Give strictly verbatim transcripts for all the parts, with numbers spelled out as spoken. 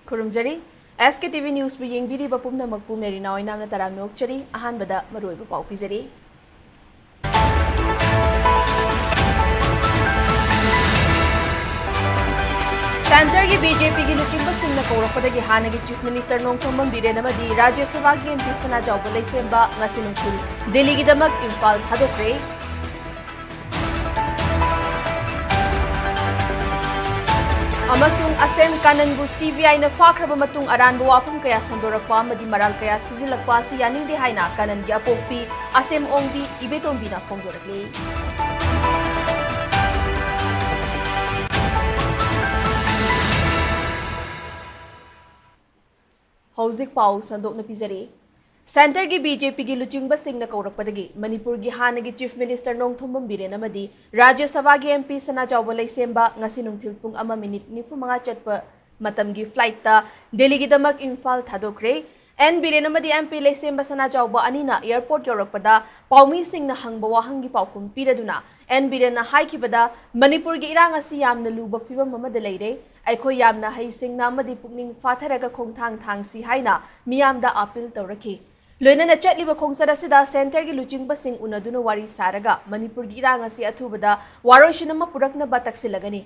ꯈꯨꯔꯨꯝꯖꯔꯤ꯫ ꯑꯦꯁ ꯀꯦ T V ꯅ꯭ꯌꯨꯁꯄꯨ ꯌꯦꯡꯕꯤꯔꯤꯕ ꯄꯨꯝꯅꯃꯛꯄꯨ Marina ꯑꯣꯏꯅꯥꯝꯅ ꯇꯔꯥꯝꯅ ꯑꯣꯛꯆꯔꯤ꯫ ꯑꯍꯥꯟꯕꯗ ꯃꯔꯨꯑꯣꯏꯕ ꯄꯥꯎ ꯄꯤꯖꯔꯤ꯫ ꯁꯦꯟꯇꯔꯒꯤ ꯕꯤ ꯖꯦ ꯄꯤꯒꯤ ꯂꯨꯆꯤꯡꯕꯁꯤꯡꯅ ꯀꯧꯔꯛꯄꯗꯒꯤ ꯍꯥꯟꯅꯒꯤ ꯆꯤꯐ ꯃꯤꯅꯤꯁꯇꯔ ꯅꯣꯡꯊꯣꯝꯕꯝ ꯕꯤꯔꯦꯟ ꯑꯃꯗꯤ ꯔꯥꯖ꯭ꯌ ꯁꯚꯥꯒꯤ ꯑꯦꯝ ꯄꯤ ꯁꯅꯥꯖꯥꯎꯕ ꯂꯩꯁꯦꯝꯕ ꯉꯁꯤ ꯅꯨꯡꯊꯤꯜ ꯗꯤꯜꯂꯤꯒꯤꯗꯃꯛ ꯏꯝꯐꯥꯜ ꯊꯥꯗꯣꯛꯈ꯭ꯔꯦ꯫ ꯑꯃꯁꯨꯡ ꯑꯁꯦꯝ ꯀꯥꯅꯟꯕꯨ ꯁꯤ ꯕꯤ ꯑꯥꯏꯅ ꯐꯥꯈ꯭ꯔꯕ ꯃꯇꯨꯡ ꯑꯔꯥꯟꯕ ꯋꯥꯐꯝ ꯀꯌꯥ ꯁꯟꯗꯣꯔꯛꯄ ꯑꯃꯗꯤ ꯃꯔꯥꯜ ꯀꯌꯥ ꯁꯤꯖꯤꯜꯂꯛꯄ ꯑꯁꯤ ꯌꯥꯅꯤꯡꯗꯦ ꯍꯥꯏꯅ ꯀꯥꯅꯟꯒꯤ ꯑꯄꯣꯛꯄꯤ ꯑꯁꯦꯝ ꯑꯣꯡꯕꯤ ꯏꯕꯦꯇꯣꯝꯕꯤꯅ ꯐꯣꯡꯗꯣꯔꯛꯂꯤ꯫ ꯍꯧꯖꯤꯛ ꯄꯥꯎ ꯁꯟꯗꯣꯛꯅ ꯄꯤꯖꯔꯤ꯫ ꯁꯦꯟꯇꯔꯒꯤ ꯕꯤ ꯖꯦ ꯄꯤꯒꯤ ꯂꯨꯆꯤꯡꯕꯁꯤꯡꯅ ꯀꯧꯔꯛꯄꯗꯒꯤ ꯃꯅꯤꯄꯨꯔꯒꯤ ꯍꯥꯟꯅꯒꯤ ꯆꯤꯐ ꯃꯤꯅꯤꯁꯇꯔ ꯅꯣꯡꯊꯣꯝꯕꯝ ꯕꯤꯔꯦꯟ ꯑꯃꯗꯤ ꯔꯥꯖ꯭ꯌ ꯁꯚꯥꯒꯤ ꯑꯦꯝ ꯄꯤ ꯁꯅꯥꯖꯥꯎꯕ ꯂꯩꯁꯦꯝꯕ ꯉꯁꯤ ꯅꯨꯡꯊꯤꯜ ꯄꯨꯡ ꯑꯃ ꯃꯤꯅꯤꯠ ꯅꯤꯐꯨ ꯃꯉꯥ ꯆꯠꯄ ꯃꯇꯝꯒꯤ ꯐ꯭ꯂꯥꯏꯠꯇ ꯗꯦꯜꯂꯤꯒꯤꯗꯃꯛ ꯏꯝꯐꯥꯜ ꯊꯥꯗꯣꯛꯈ꯭ꯔꯦ꯫ ꯑꯦꯟ ꯕꯤꯔꯦꯟ ꯑꯃꯗꯤ ꯑꯦꯝ ꯄꯤ ꯂꯩꯁꯦꯝꯕ ꯁꯅꯥꯖꯥꯎꯕ ꯑꯅꯤꯅ ꯑꯦꯌꯔꯄꯣꯔꯠ ꯌꯧꯔꯛꯄꯗ ꯄꯥꯎꯃꯤꯁꯤꯡꯅ ꯍꯪꯕ ꯋꯥꯍꯪꯒꯤ ꯄꯥꯎꯈꯨꯝ ꯄꯤꯔꯗꯨꯅ ꯑꯦꯟ ꯕꯤꯔꯦꯟꯅ ꯍꯥꯏꯈꯤꯕꯗ, "ꯃꯅꯤꯄꯨꯔꯒꯤ ꯏꯔꯥꯡ ꯑꯁꯤ ꯌꯥꯝꯅ ꯂꯨꯕ ꯐꯤꯕꯝ ꯑꯃꯗ ꯂꯩꯔꯦ꯫ ꯑꯩꯈꯣꯏ ꯌꯥꯝꯅ ꯍꯩꯁꯤꯡꯅ ꯑꯃꯗꯤ ꯄꯨꯛꯅꯤꯡ ꯐꯥꯊꯔꯒ ꯈꯣꯡꯊꯥꯡ ꯊꯥꯡꯁꯤ" ꯍꯥꯏꯅ ꯃꯤꯌꯥꯝꯗ ꯑꯥꯄꯤꯜ ꯇꯧꯔꯛꯈꯤ꯫ ꯂꯣꯏꯅꯅ ꯆꯠꯂꯤꯕ ꯈꯣꯡꯆꯠ ꯑꯁꯤꯗ ꯁꯦꯟꯇꯔꯒꯤ ꯂꯨꯆꯤꯡꯕꯁꯤꯡ ꯎꯅꯗꯨꯅ ꯋꯥꯔꯤ ꯁꯥꯔꯒ ꯃꯅꯤꯄꯨꯔꯒꯤ ꯏꯔꯥꯡ ꯑꯁꯤ ꯑꯊꯨꯕꯗ ꯋꯥꯔꯣꯏꯁꯤꯟ ꯑꯃ ꯄꯨꯔꯛꯅꯕ ꯇꯛꯁꯤꯜꯂꯒꯅꯤ꯫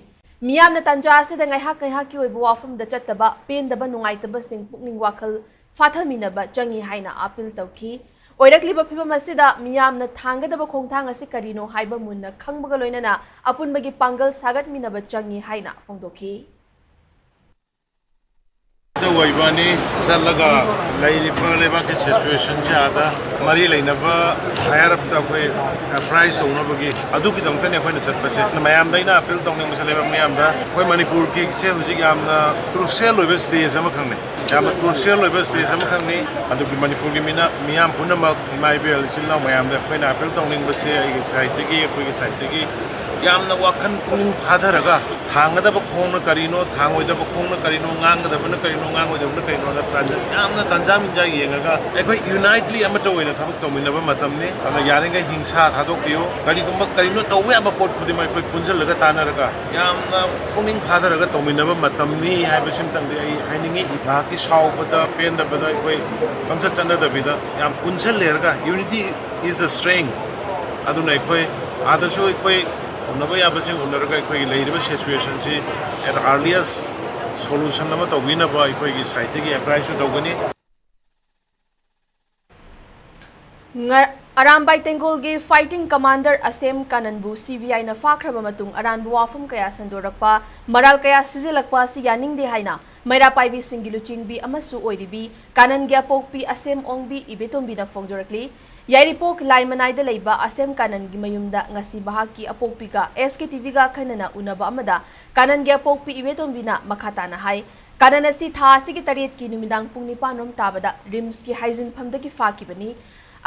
ꯃꯤꯌꯥꯝꯅ ꯇꯥꯟꯖꯥ ꯑꯁꯤꯗ ꯉꯥꯏꯍꯥꯛ ꯉꯥꯏꯍꯥꯛꯀꯤ ꯑꯣꯏꯕ ꯋꯥꯐꯝꯗ ꯆꯠꯇꯕ, ꯄꯦꯟꯗꯕ, ꯅꯨꯡꯉꯥꯏꯇꯕꯁꯤꯡ ꯄꯨꯛꯅꯤꯡ ꯋꯥꯈꯜ ꯐꯥꯊꯃꯤꯟꯅꯕ ꯆꯪꯏ ꯍꯥꯏꯅ ꯑꯥꯄꯤꯜ ꯇꯧꯈꯤ꯫ ꯑꯣꯏꯔꯛꯂꯤꯕ ꯐꯤꯕꯝ ꯑꯁꯤꯗ ꯃꯤꯌꯥꯝꯅ ꯊꯥꯡꯒꯗꯕ ꯈꯣꯡꯊꯥꯡ ꯑꯁꯤ ꯀꯔꯤꯅꯣ ꯍꯥꯏꯕ ꯃꯨꯟꯅ ꯈꯪꯕꯒ ꯂꯣꯏꯅꯅ ꯑꯄꯨꯟꯕꯒꯤ ꯄꯥꯡꯒꯜ ꯁꯥꯒꯠꯃꯤꯟꯅꯕ ꯆꯪꯏ ꯍꯥꯏꯅ ꯐꯣꯡꯗꯣꯛꯈꯤ꯫ ꯑꯣꯏꯕꯅꯤ꯫ ꯆꯠꯂꯒ ꯂꯩꯔꯤꯕ ꯂꯩꯕꯥꯛꯀꯤ ꯁꯤꯆꯨꯋꯦꯁꯟꯁꯦ ꯑꯥꯗ ꯃꯔꯤ ꯂꯩꯅꯕ ꯍꯥꯏꯌꯔ ꯑꯞꯇ ꯑꯩꯈꯣꯏ ꯄ꯭ꯔꯥꯏꯁ ꯇꯧꯅꯕꯒꯤ, ꯑꯗꯨꯒꯤꯗꯃꯛꯇꯅꯤ ꯑꯩꯈꯣꯏꯅ ꯆꯠꯄꯁꯦ꯫ ꯃꯌꯥꯝꯗ ꯑꯩꯅ ꯑꯄꯤꯜ ꯇꯧꯅꯤꯡꯕꯁꯦ, ꯂꯩꯕꯥꯛ ꯃꯌꯥꯝꯗ, ꯑꯩꯈꯣꯏ ꯃꯅꯤꯄꯨꯔꯒꯤꯁꯦ ꯍꯧꯖꯤꯛ ꯌꯥꯝꯅ ꯀ꯭ꯔꯨꯁꯤꯌꯦꯜ ꯑꯣꯏꯕ ꯁ꯭ꯇꯦꯖ ꯑꯃꯈꯛꯅꯤ꯫ ꯌꯥꯝꯅ ꯀ꯭ꯔꯨꯁꯤꯌꯦꯜ ꯑꯣꯏꯕ ꯁ꯭ꯇꯦꯖ ꯑꯃꯈꯛꯅꯤ꯫ ꯑꯗꯨꯒꯤ ꯃꯅꯤꯄꯨꯔꯒꯤ ꯃꯤꯅ, ꯃꯤꯌꯥꯝ ꯄꯨꯝꯅꯃꯛ, ꯏꯃꯥ ꯏꯕꯦꯜ ꯏꯆꯤꯜ ꯏꯅꯥꯎ ꯃꯌꯥꯝꯗ ꯑꯩꯈꯣꯏꯅ ꯑꯄꯤꯜ ꯇꯧꯅꯤꯡꯕꯁꯦ, ꯑꯩꯒꯤ ꯁꯥꯏꯠꯇꯒꯤ, ꯑꯩꯈꯣꯏꯒꯤ ꯁꯥꯏꯠꯇꯒꯤ, ꯌꯥꯝꯅ ꯋꯥꯈꯜ ꯄꯨꯛꯅꯤꯡ ꯐꯥꯊꯔꯒ ꯊꯥꯡꯒꯗꯕ ꯈꯣꯡꯅ ꯀꯔꯤꯅꯣ, ꯊꯥꯡꯉꯣꯏꯗꯕ ꯈꯣꯡꯅ ꯀꯔꯤꯅꯣ, ꯉꯥꯡꯒꯗꯕꯅ ꯀꯔꯤꯅꯣ, ꯉꯥꯡꯉꯣꯏꯗꯕꯅ ꯀꯔꯤꯅꯣꯅ ꯇꯥꯟꯖ-, ꯌꯥꯝꯅ ꯇꯥꯟꯖꯥ ꯃꯤꯟꯖꯥ ꯌꯦꯡꯉꯒ ꯑꯩꯈꯣꯏ unitedly ꯑꯃꯠꯇ ꯑꯣꯏꯅ ꯊꯕꯛ ꯇꯧꯃꯤꯟꯅꯕ ꯃꯇꯝꯅꯤ꯫ ꯑꯗꯨꯅ ꯌꯥꯔꯤꯉꯩ ꯍꯤꯡꯁꯥ ꯊꯥꯗꯣꯛꯄꯤꯌꯨ꯫ ꯀꯔꯤꯒꯨꯝꯕ ꯀꯔꯤꯅꯣ ꯇꯧꯕ ꯌꯥꯕ ꯄꯣꯠ ꯈꯨꯗꯤꯡꯃꯛ ꯑꯩꯈꯣꯏ ꯄꯨꯟꯁꯤꯜꯂꯒ ꯇꯥꯟꯅꯔꯒ ꯌꯥꯝꯅ ꯄꯨꯛꯅꯤꯡ ꯐꯥꯊꯔꯒ ꯇꯧꯃꯤꯟꯅꯕ ꯃꯇꯝꯅꯤ ꯍꯥꯏꯕꯁꯤꯃꯇꯪꯗꯤ ꯑꯩ ꯍꯥꯏꯅꯤꯡꯉꯤ꯫ ꯉꯥꯏꯍꯥꯛꯀꯤ ꯁꯥꯎꯕꯗ, ꯄꯦꯟꯗꯕꯗ ꯑꯩꯈꯣꯏ ꯄꯪꯆꯠ ꯆꯠꯅꯗꯕꯤꯗ ꯌꯥꯝ ꯄꯨꯟꯁꯤꯜꯂꯦꯔꯒ unity is the strength꯫ ꯑꯗꯨꯅ ꯑꯩꯈꯣꯏ ꯑꯥꯗꯁꯨ ꯑꯩꯈꯣꯏ ꯎꯅꯕ ꯌꯥꯕꯁꯤꯡ ꯎꯅꯔꯒ ꯑꯩꯈꯣꯏꯒꯤ ꯂꯩꯔꯤꯕ situationꯁꯤ at earliest solution ꯑꯃ ꯇꯧꯕꯤꯅꯕ ꯑꯩꯈꯣꯏꯒꯤ sideꯇꯒꯤ applyꯁꯨ ꯇꯧꯒꯅꯤ꯫ ꯉ-, Arambai ꯇꯦꯡꯒꯣꯜꯒꯤ fighting commander ꯑꯁꯦꯝ ꯀꯥꯅꯟꯕꯨ C B Iꯅ ꯐꯥꯈ꯭ꯔꯕ ꯃꯇꯨꯡ ꯑꯔꯥꯟꯕ ꯋꯥꯐꯝ ꯀꯌꯥ ꯁꯟꯗꯣꯔꯛꯄ, ꯃꯔꯥꯜ ꯀꯌꯥ ꯁꯤꯖꯤꯜꯂꯛꯄ ꯑꯁꯤ ꯌꯥꯅꯤꯡꯗꯦ ꯍꯥꯏꯅ ꯃꯩꯔꯥ ꯄꯥꯏꯕꯤꯁꯤꯡꯒꯤ ꯂꯨꯆꯤꯡꯕꯤ ꯑꯃꯁꯨ ꯑꯣꯏꯔꯤꯕꯤ ꯀꯥꯅꯟꯒꯤ ꯑꯄꯣꯛꯄꯤ ꯑꯁꯦꯝ ꯑꯣꯡꯕꯤ ꯏꯕꯦꯇꯣꯝꯕꯤꯅ ꯐꯣꯡꯗꯣꯔꯛꯂꯤ꯫ ꯌꯥꯏꯔꯤꯄꯣꯛ ꯂꯥꯏꯃꯅꯥꯏꯗ ꯂꯩꯕ ꯑꯁꯦꯝ ꯀꯥꯅꯟꯒꯤ ꯃꯌꯨꯝꯗ ꯉꯁꯤ ꯃꯍꯥꯛꯀꯤ ꯑꯄꯣꯛꯄꯤꯒ S K T Vꯒ ꯑꯈꯟꯅꯅ ꯎꯅꯕ ꯑꯃꯗ ꯀꯥꯅꯟꯒꯤ ꯑꯄꯣꯛꯄꯤ ꯏꯕꯦꯇꯣꯝꯕꯤꯅ ꯃꯈꯥ ꯇꯥꯅ ꯍꯥꯏ, ꯀꯥꯅꯟ ꯑꯁꯤ ꯊꯥ ꯑꯁꯤꯒꯤ ꯇꯔꯦꯠꯀꯤ ꯅꯨꯃꯤꯗꯥꯡ ꯄꯨꯡ ꯅꯤꯄꯥꯟ ꯔꯣꯝ ꯇꯥꯕꯗ RIMSꯀꯤ ꯍꯥꯏꯖꯤꯟꯐꯝꯗꯒꯤ ꯐꯥꯈꯤꯕꯅꯤ꯫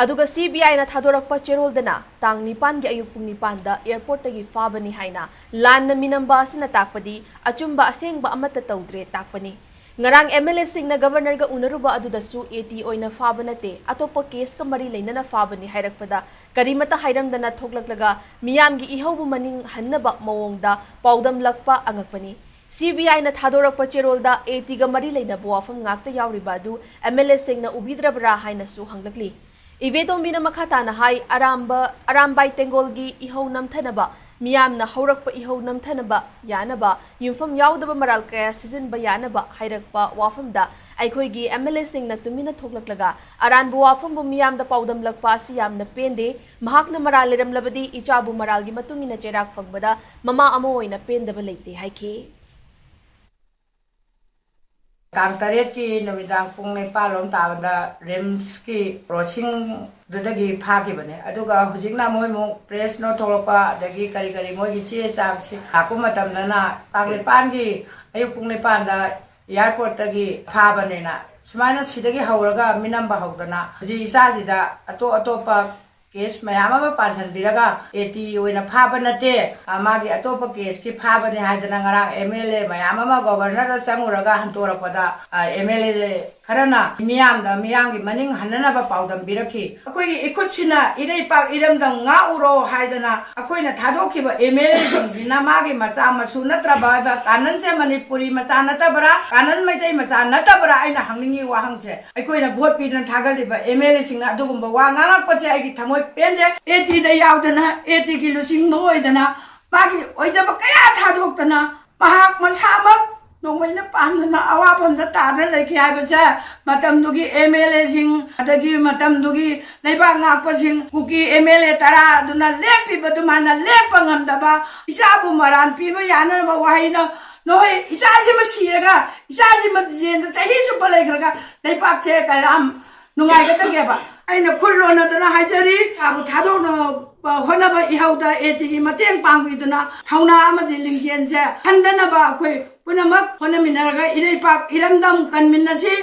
ꯑꯗꯨꯒ C B Iꯅ ꯊꯥꯗꯣꯔꯛꯄ ꯆꯦꯔꯣꯜꯗꯅ ꯇꯥꯡ ꯅꯤꯄꯥꯟꯒꯤ ꯑꯌꯨꯛ ꯄꯨꯡ ꯅꯤꯄꯥꯟꯗ airportꯇꯒꯤ ꯐꯥꯕꯅꯤ ꯍꯥꯏꯅ ꯂꯥꯟꯅ ꯃꯤꯅꯝꯕ ꯑꯁꯤꯅ ꯇꯥꯛꯄꯗꯤ ꯑꯆꯨꯝꯕ ꯑꯁꯦꯡꯕ ꯑꯃꯠꯇ ꯇꯧꯗ꯭ꯔꯦ ꯇꯥꯛꯄꯅꯤ꯫ ꯉꯔꯥꯡ MLAꯁꯤꯡꯅ governorꯒ ꯎꯅꯔꯨꯕ ꯑꯗꯨꯗꯁꯨ AT ꯑꯣꯏꯅ ꯐꯥꯕ ꯅꯠꯇꯦ, ꯑꯇꯣꯞꯄ caseꯀ ꯃꯔꯤ ꯂꯩꯅꯅ ꯐꯥꯕꯅꯤ ꯍꯥꯏꯔꯛꯄꯗ ꯀꯔꯤꯃꯠꯇ ꯍꯥꯏꯔꯝꯗꯅ ꯊꯣꯛꯂꯛꯂꯒ ꯃꯤꯌꯥꯝꯒꯤ ꯏꯍꯧꯕꯨ ꯃꯅꯤꯡ ꯍꯟꯅꯕ ꯃꯑꯣꯡꯗ ꯄꯥꯎꯗꯝꯂꯛꯄ ꯑꯉꯛꯄꯅꯤ꯫ C B Iꯅ ꯊꯥꯗꯣꯔꯛꯄ ꯆꯦꯔꯣꯜꯗ ATꯒ ꯃꯔꯤ ꯂꯩꯅꯕ ꯋꯥꯐꯝ ꯉꯥꯛꯇ ꯌꯥꯎꯔꯤꯕ ꯑꯗꯨ MLAꯁꯤꯡꯅ ꯎꯕꯤꯗ꯭ꯔꯕ꯭ꯔꯥ ꯍꯥꯏꯅꯁꯨ ꯍꯪꯂꯛꯂꯤ꯫ ꯏꯕꯦꯇꯣꯝꯕꯤꯅ ꯃꯈꯥ ꯇꯥꯅ ꯍꯥꯏ, ꯑꯔꯥꯝꯕ, ꯑꯔꯥꯝꯕꯥꯏ ꯇꯦꯡꯒꯣꯜꯒꯤ ꯏꯍꯧ ꯅꯝꯊꯅꯕ, ꯃꯤꯌꯥꯝꯅ ꯍꯧꯔꯛꯄ ꯏꯍꯧ ꯅꯝꯊꯅꯕ ꯌꯥꯅꯕ, ꯌꯨꯝꯐꯝ ꯌꯥꯎꯗꯕ ꯃꯔꯥꯜ ꯀꯌꯥ ꯁꯤꯖꯤꯟꯕ ꯌꯥꯅꯕ ꯍꯥꯏꯔꯛꯄ ꯋꯥꯐꯝꯗ ꯑꯩꯈꯣꯏꯒꯤ MLAꯁꯤꯡꯅ ꯇꯨꯃꯤꯟꯅ ꯊꯣꯛꯂꯛꯂꯒ ꯑꯔꯥꯟꯕ ꯋꯥꯐꯝꯕꯨ ꯃꯤꯌꯥꯝꯗ ꯄꯥꯎꯗꯝꯂꯛꯄ ꯑꯁꯤ ꯌꯥꯝꯅ ꯄꯦꯟꯗꯦ꯫ ꯃꯍꯥꯛꯅ ꯃꯔꯥꯜ ꯂꯩꯔꯝꯂꯕꯗꯤ ꯏꯆꯥꯕꯨ ꯃꯔꯥꯜꯒꯤ ꯃꯇꯨꯡ ꯏꯟꯅ ꯆꯩꯔꯥꯛ ꯐꯪꯕꯗ ꯃꯃꯥ ꯑꯃ ꯑꯣꯏꯅ ꯄꯦꯟꯗꯕ ꯂꯩꯇꯦ ꯍꯥꯏꯈꯤ꯫ ꯇꯥꯡ ꯇꯔꯦꯠꯀꯤ ꯅꯨꯃꯤꯗꯥꯡ ꯄꯨꯡ ꯅꯤꯄꯥꯜ ꯂꯣꯝ ꯇꯥꯕꯗ RIMSꯀꯤ crossingꯗꯨꯗꯒꯤ ꯐꯥꯈꯤꯕꯅꯦ꯫ ꯑꯗꯨꯒ ꯍꯧꯖꯤꯛꯅ ꯃꯣꯏꯃꯨꯛ press note ꯊꯣꯛꯂꯛꯄ, ꯑꯗꯒꯤ ꯀꯔꯤ ꯀꯔꯤ ꯃꯣꯏꯒꯤ ꯆꯦ ꯆꯥꯡꯁꯤ ꯂꯥꯛꯄ ꯃꯇꯝꯗꯅ ꯇꯥꯡ ꯅꯤꯄꯥꯟꯒꯤ ꯑꯌꯨꯛ ꯄꯨꯡ ꯅꯤꯄꯥꯟꯗ airportꯇꯒꯤ ꯐꯥꯕꯅꯦꯅ, ꯁꯨꯃꯥꯏꯅ ꯁꯤꯗꯒꯤ ꯍꯧꯔꯒ ꯃꯤꯅꯝꯕ ꯍꯧꯗꯅ ꯍꯧꯖꯤꯛ ꯏꯆꯥꯁꯤꯗ ꯑꯇꯣꯞ ꯑꯇꯣꯞꯄ ꯀꯦꯁ ꯃꯌꯥꯝ ꯑꯃ ꯄꯥꯟꯁꯤꯟꯕꯤꯔꯒ ꯑꯦ ꯇꯤ ꯑꯣꯏꯅ ꯐꯥꯕ ꯅꯠꯇꯦ, ꯑ, ꯃꯥꯒꯤ ꯑꯇꯣꯞꯄ ꯀꯦꯁꯀꯤ ꯐꯥꯕꯅꯦ ꯍꯥꯏꯗꯅ ꯉꯔꯥꯡ ꯑꯦꯝ ꯑꯦꯜ ꯑꯦ ꯃꯌꯥꯝ ꯑꯃ ꯒꯣꯚꯔꯅꯔꯗ ꯆꯪꯉꯨꯔꯒ ꯍꯟꯇꯣꯔꯛꯄꯗ, ꯑ, ꯑꯦꯝ ꯑꯦꯜ ꯑꯦ ꯈꯔꯅ ꯃꯤꯌꯥꯝꯗ, ꯃꯤꯌꯥꯝꯒꯤ ꯃꯅꯤꯡ ꯍꯟꯅꯅꯕ ꯄꯥꯎꯗꯝ ꯄꯤꯔꯛꯈꯤ꯫ ꯑꯩꯈꯣꯏꯒꯤ ꯏꯈꯨꯠꯁꯤꯅ ꯏꯔꯩꯄꯥꯛ ꯏꯔꯝꯗꯝ ꯉꯥꯛꯎꯔꯣ ꯍꯥꯏꯗꯅ ꯑꯩꯈꯣꯏꯅ ꯊꯥꯗꯣꯛꯈꯤꯕ ꯑꯦꯝ ꯑꯦꯜ ꯑꯦꯁꯤꯡꯁꯤꯅ ꯃꯥꯒꯤ ꯃꯆꯥ ꯃꯁꯨ ꯅꯠꯇ꯭ꯔꯕ ꯍꯥꯏꯕ ꯀꯥꯅꯟꯁꯦ ꯃꯅꯤꯄꯨꯔꯤ ꯃꯆꯥ ꯅꯠꯇꯕ꯭ꯔꯥ, ꯀꯥꯅꯟ ꯃꯩꯇꯩ ꯃꯆꯥ ꯅꯠꯇꯕ꯭ꯔꯥ? ꯑꯩꯅ ꯍꯪꯅꯤꯡꯉꯤ ꯋꯥꯍꯪꯁꯦ꯫ ꯑꯩꯈꯣꯏꯅ ꯚꯣꯠ ꯄꯤꯗꯨꯅ ꯊꯥꯒꯠꯂꯤꯕ ꯑꯦꯝ ꯑꯦꯜ ꯑꯦꯁꯤꯡꯅ ꯑꯗꯨꯒꯨꯝꯕ ꯋꯥ ꯉꯥꯡꯉꯛꯄꯁꯦ ꯑꯩꯒꯤ ꯊꯃꯣꯏ ꯄꯦꯟꯗꯦ꯫ ꯑꯦ ꯇꯤꯗ ꯌꯥꯎꯗꯅ, ꯑꯦ ꯇꯤꯒꯤ ꯂꯨꯆꯤꯡꯕ ꯑꯣꯏꯗꯅ, ꯃꯥꯒꯤ ꯑꯣꯏꯖꯕ ꯀꯌꯥ ꯊꯥꯗꯣꯛꯇꯅ, ꯃꯍꯥꯛ ꯃꯁꯥꯃꯛ ꯅꯣꯡꯃꯩꯅ ꯄꯥꯟꯗꯅ ꯑꯋꯥꯐꯝꯗ ꯇꯥꯗꯨꯅ ꯂꯩꯈꯤ ꯍꯥꯏꯕꯁꯦ ꯃꯇꯝꯗꯨꯒꯤ ꯑꯦꯝ ꯑꯦꯜ ꯑꯦꯁꯤꯡ, ꯑꯗꯒꯤ ꯃꯇꯝꯗꯨꯒꯤ ꯂꯩꯕꯥꯛ ꯉꯥꯛꯄꯁꯤꯡ, ꯀꯨꯀꯤ ꯑꯦꯝ ꯑꯦꯜ ꯑꯦ ꯇꯔꯥ ꯑꯗꯨꯅ ꯂꯦꯞꯄꯤꯕ ꯑꯗꯨꯃꯥꯏꯅ ꯂꯦꯞꯄ ꯉꯝꯗꯕ, ꯏꯆꯥꯕꯨ ꯃꯔꯥꯟ ꯄꯤꯕ ꯌꯥꯅꯅꯕ ꯋꯥꯍꯩꯅ, ꯅꯈꯣꯏ ꯏꯆꯥꯁꯤꯃ ꯁꯤꯔꯒ, ꯏꯆꯥꯁꯤꯃ ꯖꯦꯜꯗ ꯆꯍꯤ ꯆꯨꯞꯄ ꯂꯩꯈ꯭ꯔꯒ ꯂꯩꯕꯥꯛꯁꯦ ꯀꯌꯥꯝ ꯅꯨꯡꯉꯥꯏꯒꯗꯒꯦꯕ? ꯑꯩꯅ ꯈꯨꯜ ꯂꯣꯟꯅꯗꯅ ꯍꯥꯏꯖꯔꯤ, ꯏꯆꯥꯕꯨ ꯊꯥꯗꯣꯛꯅꯕ ꯍꯣꯠꯅꯕ ꯏꯍꯧꯗ ꯑꯦ ꯇꯤꯒꯤ ꯃꯇꯦꯡ ꯄꯥꯡꯕꯤꯗꯨꯅ ꯊꯧꯅꯥ ꯑꯃꯗꯤ ꯂꯤꯡꯖꯦꯜꯁꯦ ꯍꯟꯗꯅꯕ ꯑꯩꯈꯣꯏ ꯄꯨꯝꯅꯃꯛ ꯍꯣꯠꯅꯃꯤꯟꯅꯔꯒ ꯏꯔꯩꯄꯥꯛ ꯏꯔꯝꯗꯝ ꯀꯟꯃꯤꯟꯅꯁꯤ꯫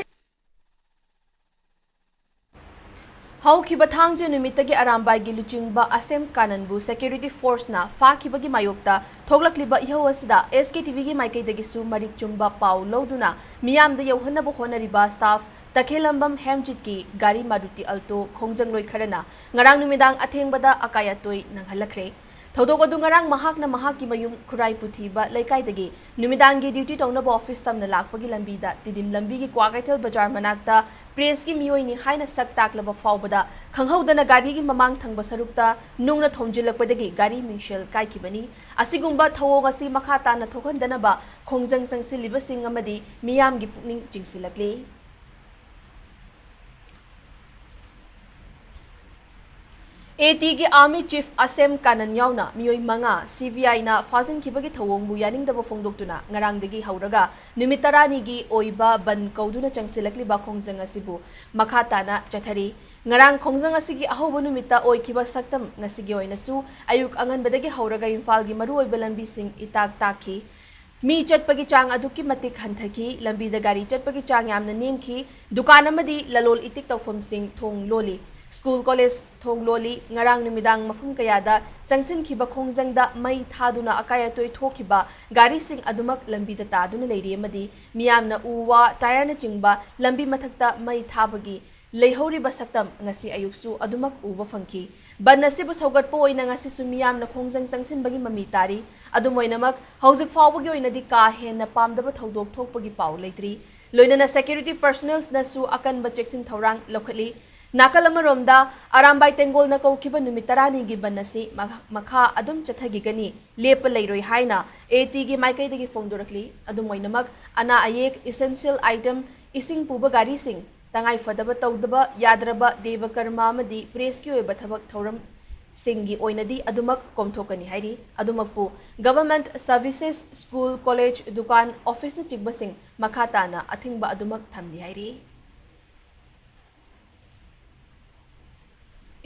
ꯍꯧꯈꯤꯕ ꯊꯥꯡꯖ ꯅꯨꯃꯤꯠꯇꯒꯤ ꯑꯔꯥꯝꯕꯥꯏꯒꯤ ꯂꯨꯆꯤꯡꯕ ꯑꯁꯦꯝ ꯀꯥꯅꯟꯕꯨ ꯁꯦꯀ꯭ꯌꯨꯔꯤꯇꯤ ꯐꯣꯔꯁꯅ ꯐꯥꯈꯤꯕꯒꯤ ꯃꯥꯌꯣꯛꯇ ꯊꯣꯛꯂꯛꯂꯤꯕ ꯏꯍꯧ ꯑꯁꯤꯗ ꯑꯦꯁ ꯀꯦ ꯇꯤ ꯚꯤꯒꯤ ꯃꯥꯏꯀꯩꯗꯒꯤꯁꯨ ꯃꯔꯤꯛ ꯆꯨꯝꯕ ꯄꯥꯎ ꯂꯧꯗꯨꯅ ꯃꯤꯌꯥꯝꯗ ꯌꯧꯍꯟꯅꯕ ꯍꯣꯠꯅꯔꯤꯕ ꯁ꯭ꯇꯥꯐ ꯇꯈꯦꯂꯝꯕꯝ ꯍꯦꯝꯖꯤꯠꯀꯤ ꯒꯥꯔꯤ ꯃꯥꯔꯨꯇꯤ ꯑꯜꯇꯣ ꯈꯣꯡꯖꯪꯂꯣꯏ ꯈꯔꯅ ꯉꯔꯥꯡ ꯅꯨꯃꯤꯗꯥꯡ ꯑꯊꯦꯡꯕꯗ ꯑꯀꯥꯏ ꯑꯇꯣꯏ ꯅꯪꯍꯜꯂꯛꯈ꯭ꯔꯦ꯫ ꯊꯧꯗꯣꯛ ꯑꯗꯨ ꯉꯔꯥꯡ ꯃꯍꯥꯛꯅ ꯃꯍꯥꯛꯀꯤ ꯃꯌꯨꯝ ꯈꯨꯔꯥꯏ ꯄꯨꯊꯤꯕ ꯂꯩꯀꯥꯏꯗꯒꯤ ꯅꯨꯃꯤꯗꯥꯡꯒꯤ ꯗ꯭ꯌꯨꯇꯤ ꯇꯧꯅꯕ ꯑꯣꯐꯤꯁ ꯇꯝꯅ ꯂꯥꯛꯄꯒꯤ ꯂꯝꯕꯤꯗ ꯇꯤꯗꯤꯝ ꯂꯝꯕꯤꯒꯤ ꯀ꯭ꯋꯥꯀꯩꯊꯦꯜ ꯕꯖꯥꯔ ꯃꯅꯥꯛꯇ ꯄ꯭ꯔꯦꯁꯀꯤ ꯃꯤꯑꯣꯏꯅꯤ ꯍꯥꯏꯅ ꯁꯛ ꯇꯥꯛꯂꯕ ꯐꯥꯎꯕꯗ ꯈꯪꯍꯧꯗꯅ ꯒꯥꯔꯤꯒꯤ ꯃꯃꯥꯡ ꯊꯪꯕ ꯁꯔꯨꯛꯇ ꯅꯨꯡꯅ ꯊꯣꯝꯖꯤꯜꯂꯛꯄꯗꯒꯤ ꯒꯥꯔꯤ ꯃꯤꯡꯁꯦꯜ ꯀꯥꯏꯈꯤꯕꯅꯤ꯫ ꯑꯁꯤꯒꯨꯝꯕ ꯊꯧꯑꯣꯡ ꯑꯁꯤ ꯃꯈꯥ ꯇꯥꯅ ꯊꯣꯛꯍꯟꯗꯅꯕ ꯈꯣꯡꯖꯪ ꯆꯪꯁꯤꯜꯂꯤꯕꯁꯤꯡ ꯑꯃꯗꯤ ꯃꯤꯌꯥꯝꯒꯤ ꯄꯨꯛꯅꯤꯡ ꯆꯤꯡꯁꯤꯜꯂꯛꯂꯤ꯫ ꯑꯦ ꯇꯤꯒꯤ ꯑꯥꯔꯃꯤ ꯆꯤꯐ ꯑꯁꯦꯝ ꯀꯥꯅꯟ ꯌꯥꯎꯅ ꯃꯤꯑꯣꯏ ꯃꯉꯥ ꯁꯤ ꯕꯤ ꯑꯥꯏꯅ ꯐꯥꯖꯤꯟꯈꯤꯕꯒꯤ ꯊꯧꯑꯣꯡꯕꯨ ꯌꯥꯅꯤꯡꯗꯕ ꯐꯣꯡꯗꯣꯛꯇꯨꯅ ꯉꯔꯥꯡꯗꯒꯤ ꯍꯧꯔꯒ ꯅꯨꯃꯤꯠ ꯇꯔꯥꯅꯤꯒꯤ ꯑꯣꯏꯕ ꯕꯟ ꯀꯧꯗꯨꯅ ꯆꯪꯁꯤꯜꯂꯛꯂꯤꯕ ꯈꯣꯡꯖꯪ ꯑꯁꯤꯕꯨ ꯃꯈꯥ ꯇꯥꯅ ꯆꯠꯊꯔꯤ꯫ ꯉꯔꯥꯡ ꯈꯣꯡꯖꯪ ꯑꯁꯤꯒꯤ ꯑꯍꯧꯕ ꯅꯨꯃꯤꯠꯇ ꯑꯣꯏꯈꯤꯕ ꯁꯛꯇꯝ ꯉꯁꯤꯒꯤ ꯑꯣꯏꯅꯁꯨ ꯑꯌꯨꯛ ꯑꯉꯟꯕꯗꯒꯤ ꯍꯧꯔꯒ ꯏꯝꯐꯥꯜꯒꯤ ꯃꯔꯨꯑꯣꯏꯕ ꯂꯝꯕꯤꯁꯤꯡ ꯏꯇꯥꯛ ꯇꯥꯛꯈꯤ꯫ ꯃꯤ ꯆꯠꯄꯒꯤ ꯆꯥꯡ ꯑꯗꯨꯛꯀꯤ ꯃꯇꯤꯛ ꯍꯟꯊꯈꯤ꯫ ꯂꯝꯕꯤꯗ ꯒꯥꯔꯤ ꯆꯠꯄꯒꯤ ꯆꯥꯡ ꯌꯥꯝꯅ ꯅꯦꯝꯈꯤ꯫ ꯗꯨꯀꯥꯟ ꯑꯃꯗꯤ ꯂꯂꯣꯜ ꯏꯇꯤꯛ ꯇꯧꯐꯝꯁꯤꯡ ꯊꯣꯡ ꯂꯣꯜꯂꯤ꯫ ꯁ꯭ꯀꯨꯜ ꯀꯣꯂꯦꯖ ꯊꯣꯡ ꯂꯣꯜꯂꯤ꯫ ꯉꯔꯥꯡ ꯅꯨꯃꯤꯗꯥꯡ ꯃꯐꯝ ꯀꯌꯥꯗ ꯆꯪꯁꯤꯟꯈꯤꯕ ꯈꯣꯡꯖꯪꯗ ꯃꯩ ꯊꯥꯗꯨꯅ ꯑꯀꯥꯏ ꯑꯇꯣꯏ ꯊꯣꯛꯈꯤꯕ ꯒꯥꯔꯤꯁꯤꯡ ꯑꯗꯨꯃꯛ ꯂꯝꯕꯤꯗ ꯇꯥꯗꯨꯅ ꯂꯩꯔꯤ ꯑꯃꯗꯤ ꯃꯤꯌꯥꯝꯅ ꯎ ꯋꯥ, ꯇꯥꯌꯔꯅꯆꯤꯡꯕ ꯂꯝꯕꯤ ꯃꯊꯛꯇ ꯃꯩ ꯊꯥꯕꯒꯤ ꯂꯩꯍꯧꯔꯤꯕ ꯁꯛꯇꯝ ꯉꯁꯤ ꯑꯌꯨꯛꯁꯨ ꯑꯗꯨꯃꯛ ꯎꯕ ꯐꯪꯈꯤ꯫ ꯕꯟ ꯑꯁꯤꯕꯨ ꯁꯧꯒꯠꯄ ꯑꯣꯏꯅ ꯉꯁꯤꯁꯨ ꯃꯤꯌꯥꯝꯅ ꯈꯣꯡꯖꯪ ꯆꯪꯁꯤꯟꯕꯒꯤ ꯃꯃꯤ ꯇꯥꯔꯤ꯫ ꯑꯗꯨꯝ ꯑꯣꯏꯅꯃꯛ, ꯍꯧꯖꯤꯛ ꯐꯥꯎꯕꯒꯤ ꯑꯣꯏꯅꯗꯤ ꯀꯥ ꯍꯦꯟꯅ ꯄꯥꯝꯗꯕ ꯊꯧꯗꯣꯛ ꯊꯣꯛꯄꯒꯤ ꯄꯥꯎ ꯂꯩꯇ꯭ꯔꯤ꯫ ꯂꯣꯏꯅꯅ security personnelsꯅꯁꯨ ꯑꯀꯟꯕ ꯆꯦꯛꯁꯤꯟ ꯊꯧꯔꯥꯡ ꯂꯧꯈꯠꯂꯤ꯫ ꯅꯥꯀꯜ ꯑꯃꯔꯣꯝꯗ, ꯑꯔꯥꯝꯕꯥꯏ ꯇꯦꯡꯒꯣꯜꯅ ꯀꯧꯈꯤꯕ ꯅꯨꯃꯤꯠ ꯇꯔꯥꯅꯤꯒꯤ ꯕꯟ ꯑꯁꯤ ꯃꯈ-, ꯃꯈꯥ ꯑꯗꯨꯝ ꯆꯠꯊꯈꯤꯒꯅꯤ, ꯂꯦꯞꯄ ꯂꯩꯔꯣꯏ ꯍꯥꯏꯅ ATꯒꯤ ꯃꯥꯏꯀꯩꯗꯒꯤ ꯐꯣꯡꯗꯣꯔꯛꯂꯤ꯫ ꯑꯗꯨꯝ ꯑꯣꯏꯅꯃꯛ, ꯑꯅꯥ ꯑꯌꯦꯛ, essential item, ꯏꯁꯤꯡ ꯄꯨꯕ ꯒꯥꯔꯤꯁꯤꯡ, ꯇꯉꯥꯏ ꯐꯗꯕ ꯇꯧꯗꯕ ꯌꯥꯗ꯭ꯔꯕ ꯗꯦꯕ ꯀꯔꯃ ꯑꯃꯗꯤ pressꯀꯤ ꯑꯣꯏꯕ ꯊꯕꯛ ꯊꯧꯔꯝꯁꯤꯡꯒꯤ ꯑꯣꯏꯅꯗꯤ ꯑꯗꯨꯃꯛ ꯀꯣꯝꯊꯣꯛꯀꯅꯤ ꯍꯥꯏꯔꯤ꯫ ꯑꯗꯨꯃꯛꯄꯨ, government services, school, college, ꯗꯨꯀꯥꯟ, officeꯅꯆꯤꯡꯕꯁꯤꯡ ꯃꯈꯥ ꯇꯥꯅ ꯑꯊꯤꯡꯕ ꯑꯗꯨꯃꯛ ꯊꯝꯂꯤ ꯍꯥꯏꯔꯤ꯫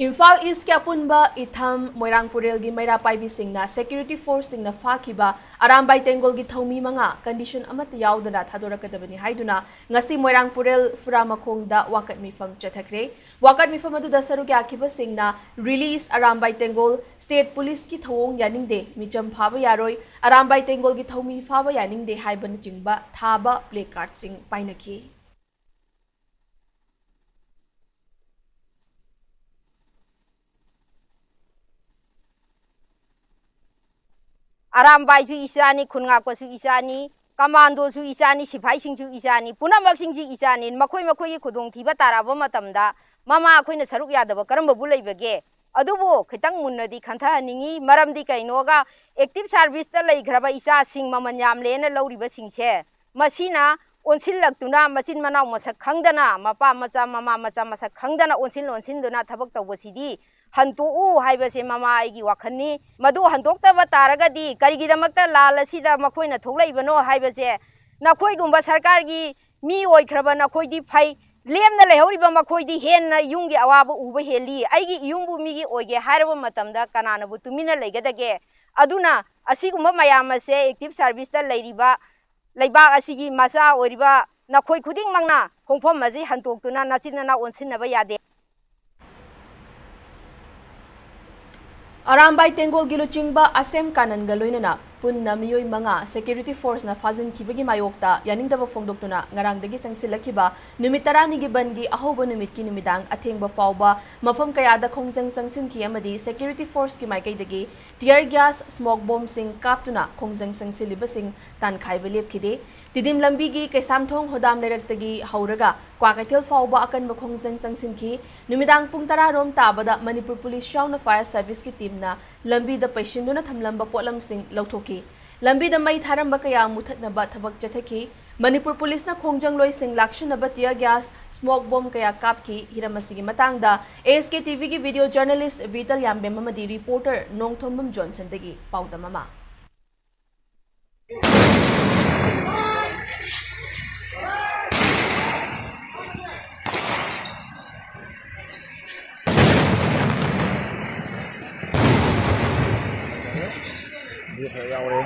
ꯏꯝꯐꯥꯜ ꯏꯁꯀꯤ ꯑꯄꯨꯟꯕ ꯏꯊꯝ ꯃꯣꯏꯔꯥꯡ ꯄꯨꯔꯦꯜꯒꯤ ꯃꯩꯔꯥ ꯄꯥꯏꯕꯤꯁꯤꯡꯅ security forceꯁꯤꯡꯅ ꯐꯥꯈꯤꯕ ꯑꯔꯥꯝꯕꯥꯏ ꯇꯦꯡꯒꯣꯜꯒꯤ ꯊꯧꯃꯤ ꯃꯉꯥ condition ꯑꯃꯠꯇ ꯌꯥꯎꯗꯅ ꯊꯥꯗꯣꯔꯛꯀꯗꯕꯅꯤ ꯍꯥꯏꯗꯨꯅ ꯉꯁꯤ ꯃꯣꯏꯔꯥꯡ ꯄꯨꯔꯦꯜ ꯐꯨꯔꯥ ꯃꯈꯣꯡꯗ ꯋꯥꯀꯠ ꯃꯤꯐꯝ ꯆꯠꯊꯈ꯭ꯔꯦ꯫ ꯋꯥꯀꯠ ꯃꯤꯐꯝ ꯑꯗꯨꯗ ꯁꯔꯨꯛ ꯌꯥꯈꯤꯕꯁꯤꯡꯅ release ꯑꯔꯥꯝꯕꯥꯏ ꯇꯦꯡꯒꯣꯜ, state policeꯀꯤ ꯊꯧꯑꯣꯡ ꯌꯥꯅꯤꯡꯗꯦ, ꯃꯤꯆꯝ ꯐꯥꯕ ꯌꯥꯔꯣꯏ, ꯑꯔꯥꯝꯕꯥꯏ ꯇꯦꯡꯒꯣꯜꯒꯤ ꯊꯧꯃꯤ ꯐꯥꯕ ꯌꯥꯅꯤꯡꯗꯦ ꯍꯥꯏꯕꯅꯆꯤꯡꯕ ꯊꯥꯕ placardꯁꯤꯡ ꯄꯥꯏꯅꯈꯤ꯫ ꯑꯔꯥꯝꯕꯥꯏꯁꯨ ꯏꯆꯥꯅꯤ, ꯈꯨꯟ ꯉꯥꯛꯄꯁꯨ ꯏꯆꯥꯅꯤ, ꯀꯃꯥꯟꯗꯣꯁꯨ ꯏꯆꯥꯅꯤ, ꯁꯤꯐꯥꯏꯁꯤꯡꯁꯨ ꯏꯆꯥꯅꯤ, ꯄꯨꯝꯅꯃꯛꯁꯤꯡꯁꯤ ꯏꯆꯥꯅꯤ꯫ ꯃꯈꯣꯏ ꯃꯈꯣꯏꯒꯤ ꯈꯨꯗꯣꯡꯊꯤꯕ ꯇꯥꯔꯛꯑꯕ ꯃꯇꯝꯗ ꯃꯃꯥ ꯑꯩꯈꯣꯏꯅ ꯁꯔꯨꯛ ꯌꯥꯗꯕ ꯀꯔꯝꯕꯕꯨ ꯂꯩꯕꯒꯦ? ꯑꯗꯨꯕꯨ ꯈꯤꯇꯪ ꯃꯨꯟꯅꯗꯤ ꯈꯟꯊꯍꯟꯅꯤꯡꯉꯤ꯫ ꯃꯔꯝꯗꯤ ꯀꯩꯅꯣꯒ, active serviceꯇ ꯂꯩꯈ꯭ꯔꯕ ꯏꯆꯥꯁꯤꯡ ꯃꯃꯜ ꯌꯥꯝꯂꯦꯅ ꯂꯧꯔꯤꯕꯁꯤꯡꯁꯦ, ꯃꯁꯤꯅ ꯑꯣꯟꯁꯤꯜꯂꯛꯇꯨꯅ, ꯃꯆꯤꯟ ꯃꯅꯥꯎ ꯃꯁꯛ ꯈꯪꯗꯅ, ꯃꯄꯥ ꯃꯆꯥ ꯃꯃꯥ ꯃꯆꯥ ꯃꯁꯛ ꯈꯪꯗꯅ ꯑꯣꯟꯁꯤꯟ ꯑꯣꯟꯁꯤꯟꯗꯨꯅ ꯊꯕꯛ ꯇꯧꯕꯁꯤꯗꯤ ꯍꯟꯇꯣꯛꯎ ꯍꯥꯏꯕꯁꯦ ꯃꯃꯥ ꯑꯩꯒꯤ ꯋꯥꯈꯜꯅꯤ꯫ ꯃꯗꯨ ꯍꯟꯗꯣꯛꯇꯕ ꯇꯥꯔꯒꯗꯤ ꯀꯔꯤꯒꯤꯗꯃꯛꯇ ꯂꯥꯜ ꯑꯁꯤꯗ ꯃꯈꯣꯏꯅ ꯊꯣꯛꯂꯛꯏꯕꯅꯣ ꯍꯥꯏꯕꯁꯦ ꯅꯈꯣꯏꯒꯨꯝꯕ ꯁꯔꯀꯥꯔꯒꯤ ꯃꯤ ꯑꯣꯏꯈ꯭ꯔꯕ ꯅꯈꯣꯏꯗꯤ ꯐꯩ, ꯂꯦꯝꯅ ꯂꯩꯍꯧꯔꯤꯕ ꯃꯈꯣꯏꯗꯤ ꯍꯦꯟꯅ ꯌꯨꯝꯒꯤ ꯑꯋꯥꯕ ꯎꯕ ꯍꯦꯜꯂꯤ꯫ ꯑꯩꯒꯤ ꯏꯌꯨꯝꯕꯨ ꯃꯤꯒꯤ ꯑꯣꯏꯒꯦ ꯍꯥꯏꯔꯕ ꯃꯇꯝꯗ ꯀꯅꯥꯅꯕꯨ ꯇꯨꯃꯤꯟꯅ ꯂꯩꯒꯗꯒꯦ? ꯑꯗꯨꯅ ꯑꯁꯤꯒꯨꯝꯕ ꯃꯌꯥꯝ ꯑꯁꯦ active serviceꯇ ꯂꯩꯔꯤꯕ ꯂꯩꯕꯥꯛ ꯑꯁꯤꯒꯤ ꯃꯆꯥ ꯑꯣꯏꯔꯤꯕ ꯅꯈꯣꯏ ꯈꯨꯗꯤꯡꯃꯛꯅ ꯈꯣꯡꯐꯝ ꯑꯁꯤ ꯍꯟꯇꯣꯛꯇꯨꯅ ꯅꯆꯤꯟ ꯅꯅꯥꯎ ꯑꯣꯟꯁꯤꯟꯅꯕ ꯌꯥꯗꯦ꯫ ꯑꯔꯥꯝꯕꯥꯏ ꯇꯦꯡꯒꯣꯜꯒꯤ ꯂꯨꯆꯤꯡꯕ ꯑꯁꯦꯝ ꯀꯥꯅꯟꯒ ꯂꯣꯏꯅꯅ ꯄꯨꯟꯅ ꯃꯤꯑꯣꯏ ꯃꯉꯥ security forceꯅ ꯐꯥꯖꯤꯟꯈꯤꯕꯒꯤ ꯃꯥꯌꯣꯛꯇ ꯌꯥꯅꯤꯡꯗꯕ ꯐꯣꯡꯗꯣꯛꯇꯨꯅ ꯉꯔꯥꯡꯗꯒꯤ ꯆꯪꯁꯤꯜꯂꯛꯈꯤꯕ ꯅꯨꯃꯤꯠ ꯇꯔꯥꯅꯤꯒꯤ ꯕꯟꯒꯤ ꯑꯍꯧꯕ ꯅꯨꯃꯤꯠꯀꯤ ꯅꯨꯃꯤꯗꯥꯡ ꯑꯊꯦꯡꯕ ꯐꯥꯎꯕ ꯃꯐꯝ ꯀꯌꯥꯗ ꯈꯣꯡꯖꯪ ꯆꯪꯁꯤꯟꯈꯤ ꯑꯃꯗꯤ security forceꯀꯤ ꯃꯥꯏꯀꯩꯗꯒꯤ tear gas, smoke bombꯁꯤꯡ ꯀꯥꯞꯇꯨꯅ ꯈꯣꯡꯖꯪ ꯆꯪꯁꯤꯜꯂꯤꯕꯁꯤꯡ ꯇꯥꯟꯈꯥꯏꯕ ꯂꯦꯞꯈꯤꯗꯦ꯫ ꯇꯤꯗꯤꯝ ꯂꯝꯕꯤꯒꯤ ꯀꯩꯁꯥꯝꯊꯣꯡ ꯍꯣꯗꯥꯝ ꯂꯩꯔꯛꯇꯒꯤ ꯍꯧꯔꯒ ꯀ꯭ꯋꯥꯀꯩꯊꯦꯜ ꯐꯥꯎꯕ ꯑꯀꯟꯕ ꯈꯣꯡꯖꯪ ꯆꯪꯁꯤꯟꯈꯤ꯫ ꯅꯨꯃꯤꯗꯥꯡ ꯄꯨꯡ ꯇꯔꯥ ꯔꯣꯝ ꯇꯥꯕꯗ ꯃꯅꯤꯄꯨꯔ ꯄꯨꯂꯤꯁ ꯌꯥꯎꯅ fire serviceꯀꯤ teamꯅ ꯂꯝꯕꯤꯗ ꯄꯩꯁꯤꯟꯗꯨꯅ ꯊꯝꯂꯝꯕ ꯄꯣꯠꯂꯝꯁꯤꯡ ꯂꯧꯊꯣꯛꯈꯤ꯫ ꯂꯝꯕꯤꯗ ꯃꯩ ꯊꯥꯔꯝꯕ ꯀꯌꯥ ꯃꯨꯊꯠꯅꯕ ꯊꯕꯛ ꯆꯠꯊꯈꯤ꯫ ꯃꯅꯤꯄꯨꯔ ꯄꯨꯂꯤꯁꯅ ꯈꯣꯡꯖꯪꯂꯣꯏꯁꯤꯡ ꯂꯥꯛꯁꯤꯟꯅꯕ tear gas, smoke bomb ꯀꯌꯥ ꯀꯥꯞꯈꯤ꯫ ꯍꯤꯔꯝ ꯑꯁꯤꯒꯤ ꯃꯇꯥꯡꯗ ASK TVꯒꯤ video journalist ꯕꯤꯇꯜ ꯌꯥꯝꯕꯦꯝ ꯑꯃꯗꯤ reporter ꯅꯣꯡꯊꯣꯝꯕꯝ ꯖꯣꯟꯁꯟꯗꯒꯤ ꯄꯥꯎꯗꯝ ꯑꯃ꯫ ꯃꯤ ꯈꯔ ꯌꯥꯎꯔꯦ꯫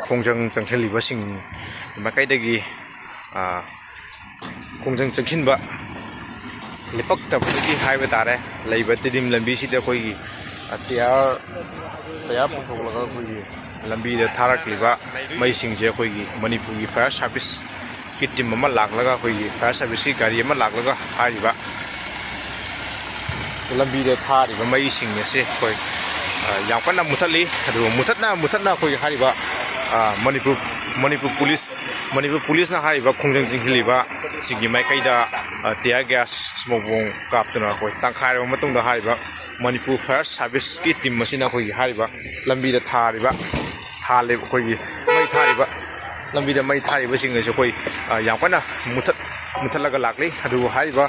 ꯈꯣꯡꯖꯪ ꯆꯪꯁꯤꯜꯂꯤꯕꯁꯤꯡ ꯃꯥꯏꯀꯩꯗꯒꯤ, ꯑ, ꯈꯣꯡꯖꯪ ꯆꯪꯁꯤꯟꯕ ꯂꯦꯞꯄꯛꯇꯕꯗꯒꯤ ꯍꯥꯏꯕ ꯇꯥꯔꯦ, ꯂꯩꯕ ꯇꯤꯗꯤꯝ ꯂꯝꯕꯤꯁꯤꯗ ꯑꯩꯈꯣꯏꯒꯤ, ꯑ, ꯇꯌꯥꯔ, ꯇꯌꯥꯔ ꯄꯨꯊꯣꯛꯂꯒ ꯑꯩꯈꯣꯏꯒꯤ ꯂꯝꯕꯤꯗ ꯊꯥꯔꯛꯂꯤꯕ ꯃꯩꯁꯤꯡꯁꯦ ꯑꯩꯈꯣꯏꯒꯤ ꯃꯅꯤꯄꯨꯔꯒꯤ fire serviceꯀꯤ team ꯑꯃ ꯂꯥꯛꯂꯒ, ꯑꯩꯈꯣꯏꯒꯤ fire serviceꯀꯤ ꯒꯥꯔꯤ ꯑꯃ ꯂꯥꯛꯂꯒ ꯍꯥꯏꯔꯤꯕ ꯂꯝꯕꯤꯗ ꯊꯥꯔꯤꯕ ꯃꯩꯁꯤꯡ ꯑꯁꯤ ꯑꯩꯈꯣꯏ, ꯑ, ꯌꯥꯝ ꯀꯟꯅ ꯃꯨꯊꯠꯂꯤ꯫ ꯑꯗꯨꯒ ꯃꯨꯊꯠꯅ, ꯃꯨꯊꯠꯅ ꯑꯩꯈꯣꯏꯒꯤ ꯍꯥꯏꯔꯤꯕ, ꯑ, ꯃꯅꯤꯄꯨꯔ, ꯃꯅꯤꯄꯨꯔ ꯄꯨꯂꯤꯁ, ꯃꯅꯤꯄꯨꯔ ꯄꯨꯂꯤꯁꯅ ꯍꯥꯏꯔꯤꯕ ꯈꯣꯡꯖꯪ ꯆꯪꯁꯤꯜꯂꯤꯕ ꯁꯤꯒꯤ ꯃꯥꯏꯀꯩꯗ, ꯑ, tear gas, smoke bomb ꯀꯥꯞꯇꯨꯅ ꯑꯩꯈꯣꯏ ꯇꯥꯟꯈꯥꯏꯔꯕ ꯃꯇꯨꯡꯗ ꯍꯥꯏꯔꯤꯕ ꯃꯅꯤꯄꯨꯔ fire serviceꯀꯤ team ꯑꯁꯤꯅ ꯑꯩꯈꯣꯏꯒꯤ ꯍꯥꯏꯔꯤꯕ ꯂꯝꯕꯤꯗ ꯊꯥꯔꯤꯕ, ꯊꯥꯜꯂꯤꯕ, ꯑꯩꯈꯣꯏꯒꯤ ꯃꯩ ꯊꯥꯔꯤꯕ, ꯂꯝꯕꯤꯗ ꯃꯩ ꯊꯥꯔꯤꯕꯁꯤꯡ ꯑꯁꯤ ꯑꯩꯈꯣꯏ, ꯑ, ꯌꯥꯝ ꯀꯟꯅ ꯃꯨꯊꯠ-, ꯃꯨꯊꯠꯂꯒ ꯂꯥꯛꯂꯤ꯫ ꯑꯗꯨꯕꯨ ꯍꯥꯏꯔꯤꯕ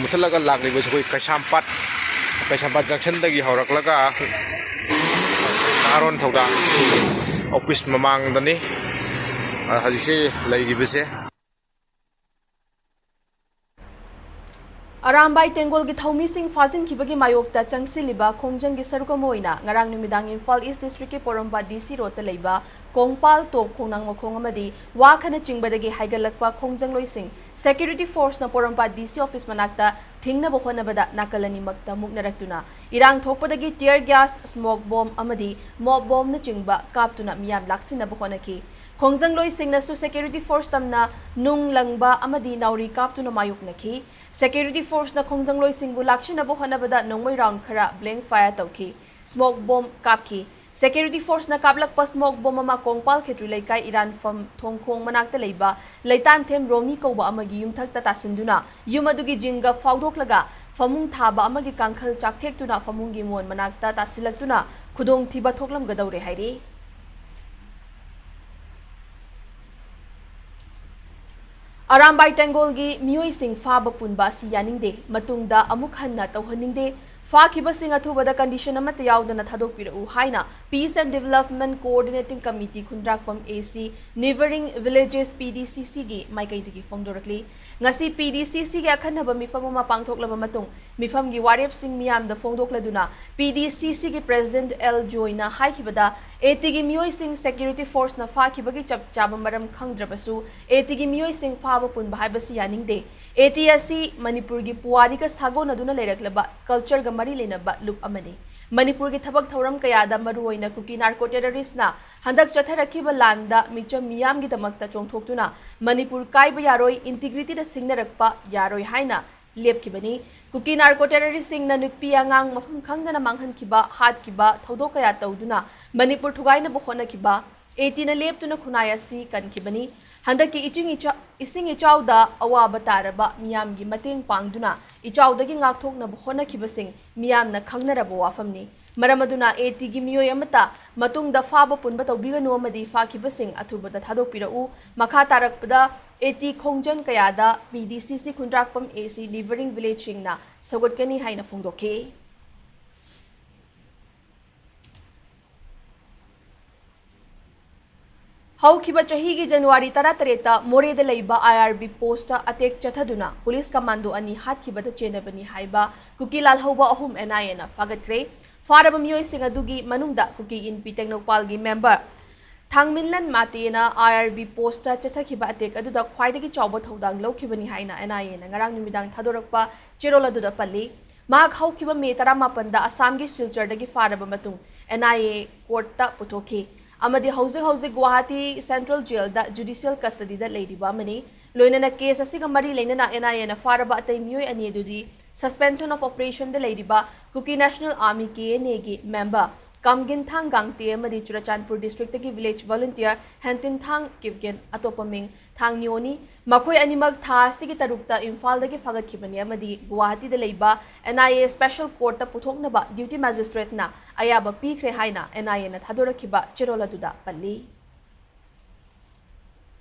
ꯃꯨꯊꯠꯂꯒ ꯂꯥꯛꯂꯤꯕꯁꯤ ꯑꯩꯈꯣꯏ ꯀꯩꯁꯥꯝꯄꯥꯠ, ꯀꯩꯁꯥꯝꯄꯥꯠ ꯖꯪꯁꯟꯗꯒꯤ ꯍꯧꯔꯛꯂꯒ ꯅꯍꯥꯔꯣꯟ ꯊꯧꯗꯥꯡ ꯑꯣꯐꯤꯁ ꯃꯃꯥꯡꯗꯅꯤ ꯍꯧꯖꯤꯛꯁꯦ ꯂꯩꯔꯤꯕꯁꯦ꯫ ꯑꯔꯥꯝꯕꯥꯏ ꯇꯦꯡꯒꯣꯜꯒꯤ ꯊꯧꯃꯤꯁꯤꯡ ꯐꯥꯖꯤꯟꯈꯤꯕꯒꯤ ꯃꯥꯌꯣꯛꯇ ꯆꯪꯁꯤꯜꯂꯤꯕ ꯈꯣꯡꯖꯪꯒꯤ ꯁꯔꯨꯛ ꯑꯃ ꯑꯣꯏꯅ ꯉꯔꯥꯡ ꯅꯨꯃꯤꯗꯥꯡ ꯏꯝꯐꯥꯜ ꯏꯁ ꯗꯤꯁꯇ꯭ꯔꯤꯛꯀꯤ ꯄꯣꯔꯣꯝꯄꯥꯠ ꯗꯤ ꯁꯤ ꯔꯣꯗꯇ ꯂꯩꯕ ꯀꯣꯡꯄꯥꯜ ꯇꯣꯞ ꯈꯣꯡꯅꯥꯡ ꯃꯈꯣꯡ ꯑꯃꯗꯤ ꯋꯥ ꯈꯅꯆꯤꯡꯕꯗꯒꯤ ꯍꯥꯏꯒꯠꯂꯛꯄ ꯈꯣꯡꯖꯪꯂꯣꯏꯁꯤꯡ ꯁꯦꯀ꯭ꯌꯨꯔꯤꯇꯤ ꯐꯣꯔꯁꯅ ꯄꯣꯔꯣꯝꯄꯥꯠ ꯗꯤ ꯁꯤ ꯑꯣꯐꯤꯁ ꯃꯅꯥꯛꯇ ꯊꯤꯡꯅꯕ ꯍꯣꯠꯅꯕꯗ ꯅꯥꯀꯜ ꯑꯅꯤꯃꯛꯇ ꯃꯨꯛꯅꯔꯛꯇꯨꯅ ꯏꯔꯥꯡ ꯊꯣꯛꯄꯗꯒꯤ ꯇꯤꯌꯔ ꯒ꯭ꯌꯥꯁ, ꯁ꯭ꯃꯣꯛ ꯕꯣꯝ ꯑꯃꯗꯤ ꯃꯣꯞ ꯕꯣꯝꯅꯆꯤꯡꯕ ꯀꯥꯞꯇꯨꯅ ꯃꯤꯌꯥꯝ ꯂꯥꯛꯁꯤꯟꯅꯕ ꯍꯣꯠꯅꯈꯤ꯫ ꯈꯣꯡꯖꯪꯂꯣꯏꯁꯤꯡꯅꯁꯨ ꯁꯦꯀ꯭ꯌꯨꯔꯤꯇꯤ ꯐꯣꯔꯁ ꯇꯝꯅ ꯅꯨꯡ ꯂꯪꯕ ꯑꯃꯗꯤ ꯅꯥꯎꯔꯤ ꯀꯥꯞꯇꯨꯅ ꯃꯥꯌꯣꯛꯅꯈꯤ꯫ ꯁꯦꯀ꯭ꯌꯨꯔꯤꯇꯤ ꯐꯣꯔꯁꯅ ꯈꯣꯡꯖꯪꯂꯣꯏꯁꯤꯡꯕꯨ ꯂꯥꯛꯁꯤꯟꯅꯕ ꯍꯣꯠꯅꯕꯗ ꯅꯣꯡꯃꯩ ꯔꯥꯎꯟ ꯈꯔ ꯕ꯭ꯂꯦꯡ ꯐꯥꯌꯔ ꯇꯧꯈꯤ꯫ ꯁ꯭ꯃꯣꯛ ꯕꯣꯝ ꯀꯥꯞꯈꯤ꯫ ꯁꯦꯀ꯭ꯌꯨꯔꯤꯇꯤ ꯐꯣꯔꯁꯅ ꯀꯥꯞꯂꯛꯄ ꯁ꯭ꯃꯣꯛ ꯕꯣꯝ ꯑꯃ ꯀꯣꯡꯄꯥꯜ ꯈꯦꯇ꯭ꯔꯤ ꯂꯩꯀꯥꯏ ꯏꯔꯥꯟꯐꯝ ꯊꯣꯡꯈꯣꯡ ꯃꯅꯥꯛꯇ ꯂꯩꯕ ꯂꯩꯇꯥꯟꯊꯦꯝ ꯔꯣꯃꯤ ꯀꯧꯕ ꯑꯃꯒꯤ ꯌꯨꯝꯊꯛꯇ ꯇꯥꯁꯤꯟꯗꯨꯅ ꯌꯨꯝ ꯑꯗꯨꯒꯤ ꯖꯤꯡꯒ ꯐꯥꯎꯗꯣꯛꯂꯒ ꯐꯃꯨꯡ ꯊꯥꯕ ꯑꯃꯒꯤ ꯀꯥꯡꯈꯜ ꯆꯥꯛꯊꯦꯛꯇꯨꯅ ꯐꯃꯨꯡꯒꯤ ꯃꯣꯟ ꯃꯅꯥꯛꯇ ꯇꯥꯁꯤꯜꯂꯛꯇꯨꯅ ꯈꯨꯗꯣꯡꯊꯤꯕ ꯊꯣꯛꯂꯝꯒꯗꯧꯔꯦ ꯍꯥꯏꯔꯤ꯫ ꯑꯔꯥꯝꯕꯥꯏ ꯇꯦꯡꯒꯣꯜꯒꯤ ꯃꯤꯑꯣꯏꯁꯤꯡ ꯐꯥꯕ ꯄꯨꯟꯕ ꯑꯁꯤ ꯌꯥꯅꯤꯡꯗꯦ, ꯃꯇꯨꯡꯗ ꯑꯃꯨꯛ ꯍꯟꯅ ꯇꯧꯍꯟꯅꯤꯡꯗꯦ꯫ ꯐꯥꯈꯤꯕꯁꯤꯡ ꯑꯊꯨꯕꯗ ꯀꯟꯗꯤꯁꯟ ꯑꯃꯠꯇ ꯌꯥꯎꯗꯅ ꯊꯥꯗꯣꯛꯄꯤꯔꯛꯎ ꯍꯥꯏꯅ Peace and Development Coordinating Committee Khundrakpam A C, Neighbouring Villages P D C C ꯒꯤ ꯃꯥꯏꯀꯩꯗꯒꯤ ꯐꯣꯡꯗꯣꯔꯛꯂꯤ꯫ ꯉꯁꯤ P D C C ꯒꯤ ꯑꯈꯟꯅꯕ ꯃꯤꯐꯝ ꯑꯃ ꯄꯥꯡꯊꯣꯛꯂꯕ ꯃꯇꯨꯡ ꯃꯤꯐꯝꯒꯤ ꯋꯥꯔꯦꯞꯁꯤꯡ ꯃꯤꯌꯥꯝꯗ ꯐꯣꯡꯗꯣꯛꯂꯗꯨꯅ P D C C ꯒꯤ President L ꯖꯣꯏꯅ ꯍꯥꯏꯈꯤꯕꯗ, A T ꯒꯤ ꯃꯤꯑꯣꯏꯁꯤꯡ ꯁꯦꯀ꯭ꯌꯨꯔꯤꯇꯤ ꯐꯣꯔꯁꯅ ꯐꯥꯈꯤꯕꯒꯤ ꯆꯞ ꯆꯥꯕ ꯃꯔꯝ ꯈꯪꯗ꯭ꯔꯕꯁꯨ, A T ꯒꯤ ꯃꯤꯑꯣꯏꯁꯤꯡ ꯐꯥꯕ ꯄꯨꯟꯕ ꯍꯥꯏꯕꯁꯤ ꯌꯥꯅꯤꯡꯗꯦ꯫ A T ꯑꯁꯤ ꯃꯅꯤꯄꯨꯔꯒꯤ ꯄꯨꯋꯥꯔꯤꯒ ꯁꯥꯒꯣꯟꯅꯗꯨꯅ ꯂꯩꯔꯛꯂꯕ ꯀꯜꯆꯔꯒ ꯃꯔꯤ ꯂꯩꯅꯕ ꯂꯨꯞ ꯑꯃꯅꯤ꯫ ꯃꯅꯤꯄꯨꯔꯒꯤ ꯊꯕꯛ ꯊꯧꯔꯝ ꯀꯌꯥꯗ, ꯃꯔꯨꯑꯣꯏꯅ ꯀꯨꯀꯤ ꯅꯥꯔꯀꯣ ꯇꯦꯔꯣꯔꯤꯁꯅ ꯍꯟꯗꯛ ꯆꯠꯊꯔꯛꯈꯤꯕ ꯂꯥꯟꯗ ꯃꯤꯆꯝ ꯃꯤꯌꯥꯝꯒꯤꯗꯃꯛꯇ ꯆꯣꯡꯊꯣꯛꯇꯨꯅ ꯃꯅꯤꯄꯨꯔ ꯀꯥꯏꯕ ꯌꯥꯔꯣꯏ, ꯏꯟꯇꯤꯒ꯭ꯔꯤꯇꯤꯗ ꯁꯤꯡꯅꯔꯛꯄ ꯌꯥꯔꯣꯏ ꯍꯥꯏꯅ ꯂꯦꯞꯈꯤꯕꯅꯤ꯫ ꯀꯨꯀꯤ ꯅꯥꯔꯀꯣ ꯇꯦꯔꯣꯔꯤꯁꯁꯤꯡꯅ ꯅꯨꯄꯤ ꯑꯉꯥꯡ ꯃꯐꯝ ꯈꯪꯗꯅ ꯃꯥꯡꯍꯟꯈꯤꯕ, ꯍꯥꯠꯈꯤꯕ ꯊꯧꯗꯣꯛ ꯀꯌꯥ ꯇꯧꯗꯨꯅ ꯃꯅꯤꯄꯨꯔ ꯊꯨꯒꯥꯏꯅꯕ ꯍꯣꯠꯅꯈꯤꯕ, A T ꯅ ꯂꯦꯞꯇꯨꯅ ꯈꯨꯟꯅꯥꯏ ꯑꯁꯤ ꯀꯟꯈꯤꯕꯅꯤ꯫ ꯍꯟꯗꯛꯀꯤ ꯏꯆꯤꯡ ꯏꯆꯥ-, ꯏꯁꯤꯡ ꯏꯆꯥꯎꯗ ꯑꯋꯥꯕ ꯇꯥꯔꯕ ꯃꯤꯌꯥꯝꯒꯤ ꯃꯇꯦꯡ ꯄꯥꯡꯗꯨꯅ ꯏꯆꯥꯎꯗꯒꯤ ꯉꯥꯛꯊꯣꯛꯅꯕ ꯍꯣꯠꯅꯈꯤꯕꯁꯤꯡ ꯃꯤꯌꯥꯝꯅ ꯈꯪꯅꯔꯕ ꯋꯥꯐꯝꯅꯤ꯫ ꯃꯔꯝ ꯑꯗꯨꯅ A T ꯒꯤ ꯃꯤꯑꯣꯏ ꯑꯃꯠꯇ ꯃꯇꯨꯡꯗ ꯐꯥꯕ ꯄꯨꯟꯕ ꯇꯧꯕꯤꯒꯅꯨ ꯑꯃꯗꯤ ꯐꯥꯈꯤꯕꯁꯤꯡ ꯑꯊꯨꯕꯗ ꯊꯥꯗꯣꯛꯄꯤꯔꯛꯎ꯫ ꯃꯈꯥ ꯇꯥꯔꯛꯄꯗ A T ꯈꯣꯡꯖꯪ ꯀꯌꯥꯗ P D C C Khundrakpam A C Neighbouring Village ꯁꯤꯡꯅ ꯁꯧꯒꯠꯀꯅꯤ ꯍꯥꯏꯅ ꯐꯣꯡꯗꯣꯛꯈꯤ꯫ ꯍꯧꯈꯤꯕ ꯆꯍꯤꯒꯤ ꯖꯅꯋꯥꯔꯤ ꯇꯔꯥꯇꯔꯦꯠꯇ ꯃꯣꯔꯦꯗ ꯂꯩꯕ I R B post attack ꯆꯠꯊꯗꯨꯅ ꯄꯨꯂꯤꯁ ꯀꯃꯥꯟꯗꯣ ꯑꯅꯤ ꯍꯥꯠꯈꯤꯕꯗ ꯆꯦꯟꯅꯕꯅꯤ ꯍꯥꯏꯕ ꯀꯨꯀꯤ ꯂꯥꯜꯍꯧꯕ ꯑꯍꯨꯝ ꯑꯦꯟ ꯑꯥꯏ ꯑꯦꯅ ꯐꯥꯒꯠꯈ꯭ꯔꯦ꯫ ꯐꯥꯔꯕ ꯃꯤꯑꯣꯏꯁꯤꯡ ꯑꯗꯨꯒꯤ ꯃꯅꯨꯡꯗ ꯀꯨꯀꯤ ꯏꯟꯄꯤ ꯇꯦꯡꯅꯧꯄꯥꯜꯒꯤ ꯃꯦꯝꯕꯔ ꯊꯥꯡꯃꯤꯟꯂꯟ ꯃꯥꯇꯦꯅ ꯑꯥꯏ ꯑꯥꯔ ꯕꯤ ꯄꯣꯁꯇ ꯆꯠꯊꯈꯤꯕ ꯑꯦꯇꯦꯛ ꯑꯗꯨꯗ ꯈ꯭ꯋꯥꯏꯗꯒꯤ ꯆꯥꯎꯕ ꯊꯧꯗꯥꯡ ꯂꯧꯈꯤꯕꯅꯤ ꯍꯥꯏꯅ ꯑꯦꯟ ꯑꯥꯏ ꯑꯦꯅ ꯉꯔꯥꯡ ꯅꯨꯃꯤꯗꯥꯡ ꯊꯥꯗꯣꯔꯛꯄ ꯆꯦꯔꯣꯜ ꯑꯗꯨꯗ ꯄꯜꯂꯤ꯫ ꯃꯍꯥꯛ ꯍꯧꯈꯤꯕ ꯃꯦ ꯇꯔꯥꯃꯥꯄꯟꯗ ꯑꯁꯥꯝꯒꯤ ꯁꯤꯜꯆꯔꯗꯒꯤ ꯐꯥꯔꯕ ꯃꯇꯨꯡ ꯑꯦꯟ ꯑꯥꯏ ꯑꯦ ꯀꯣꯔꯠꯇ ꯄꯨꯊꯣꯛꯈꯤ ꯑꯃꯗꯤ ꯍꯧꯖꯤꯛ ꯍꯧꯖꯤꯛ ꯒꯨꯋꯥꯍꯥꯇꯤ ꯁꯦꯟꯇ꯭ꯔꯦꯜ ꯖꯦꯜꯗ ꯖꯨꯗꯤꯁꯤꯌꯦꯜ ꯀꯁꯇꯗꯤꯗ ꯂꯩꯔꯤꯕ ꯑꯃꯅꯤ꯫ ꯂꯣꯏꯅꯅ ꯀꯦꯁ ꯑꯁꯤꯒ ꯃꯔꯤ ꯂꯩꯅꯅ ꯑꯦꯟ ꯑꯥꯏ ꯑꯦꯅ ꯐꯥꯔꯕ ꯑꯇꯩ ꯃꯤꯑꯣꯏ ꯑꯅꯤ ꯑꯗꯨꯗꯤ ꯁꯁꯄꯦꯟꯁꯟ ꯑꯣꯐ ꯑꯣꯄꯔꯦꯁꯟꯗ ꯂꯩꯔꯤꯕ ꯀꯨꯀꯤ ꯅꯦꯁꯅꯦꯜ ꯑꯥꯔꯃꯤ, ꯀꯦ ꯑꯦꯟ ꯑꯦꯒꯤ ꯃꯦꯝꯕꯔ ꯀꯝꯒꯤꯟꯊꯥꯡ ꯒꯥꯡꯇꯦ ꯑꯃꯗꯤ ꯆꯨꯔꯆꯥꯟꯄꯨꯔ ꯗꯤꯁꯇ꯭ꯔꯤꯛꯇꯒꯤ ꯚꯤꯂꯦꯖ ꯚꯣꯂꯨꯟꯇꯤꯌꯔ ꯍꯦꯟꯇꯤꯟꯊꯥꯡ ꯀꯤꯞꯒꯦꯟ, ꯑꯇꯣꯞꯄ ꯃꯤꯡ ꯊꯥꯡ ꯅꯤꯌꯣꯅꯤ꯫ ꯃꯈꯣꯏ ꯑꯅꯤꯃꯛ ꯊꯥ ꯑꯁꯤꯒꯤ ꯇꯔꯨꯛꯇ ꯏꯝꯐꯥꯜꯗꯒꯤ ꯐꯥꯒꯠꯈꯤꯕꯅꯤ ꯑꯃꯗꯤ ꯒꯨꯋꯥꯍꯥꯇꯤꯗ ꯂꯩꯕ ꯑꯦꯟ ꯑꯥꯏ ꯑꯦ ꯁ꯭ꯄꯦꯁꯦꯜ ꯀꯣꯔꯠꯇ ꯄꯨꯊꯣꯛꯅꯕ ꯗ꯭ꯌꯨꯇꯤ ꯃꯦꯖꯤꯁꯇ꯭ꯔꯦꯠꯅ ꯑꯌꯥꯕ ꯄꯤꯈ꯭ꯔꯦ ꯍꯥꯏꯅ ꯑꯦꯟ ꯑꯥꯏ ꯑꯦꯅ ꯊꯥꯗꯣꯔꯛꯈꯤꯕ ꯆꯦꯔꯣꯜ ꯑꯗꯨꯗ ꯄꯜꯂꯤ꯫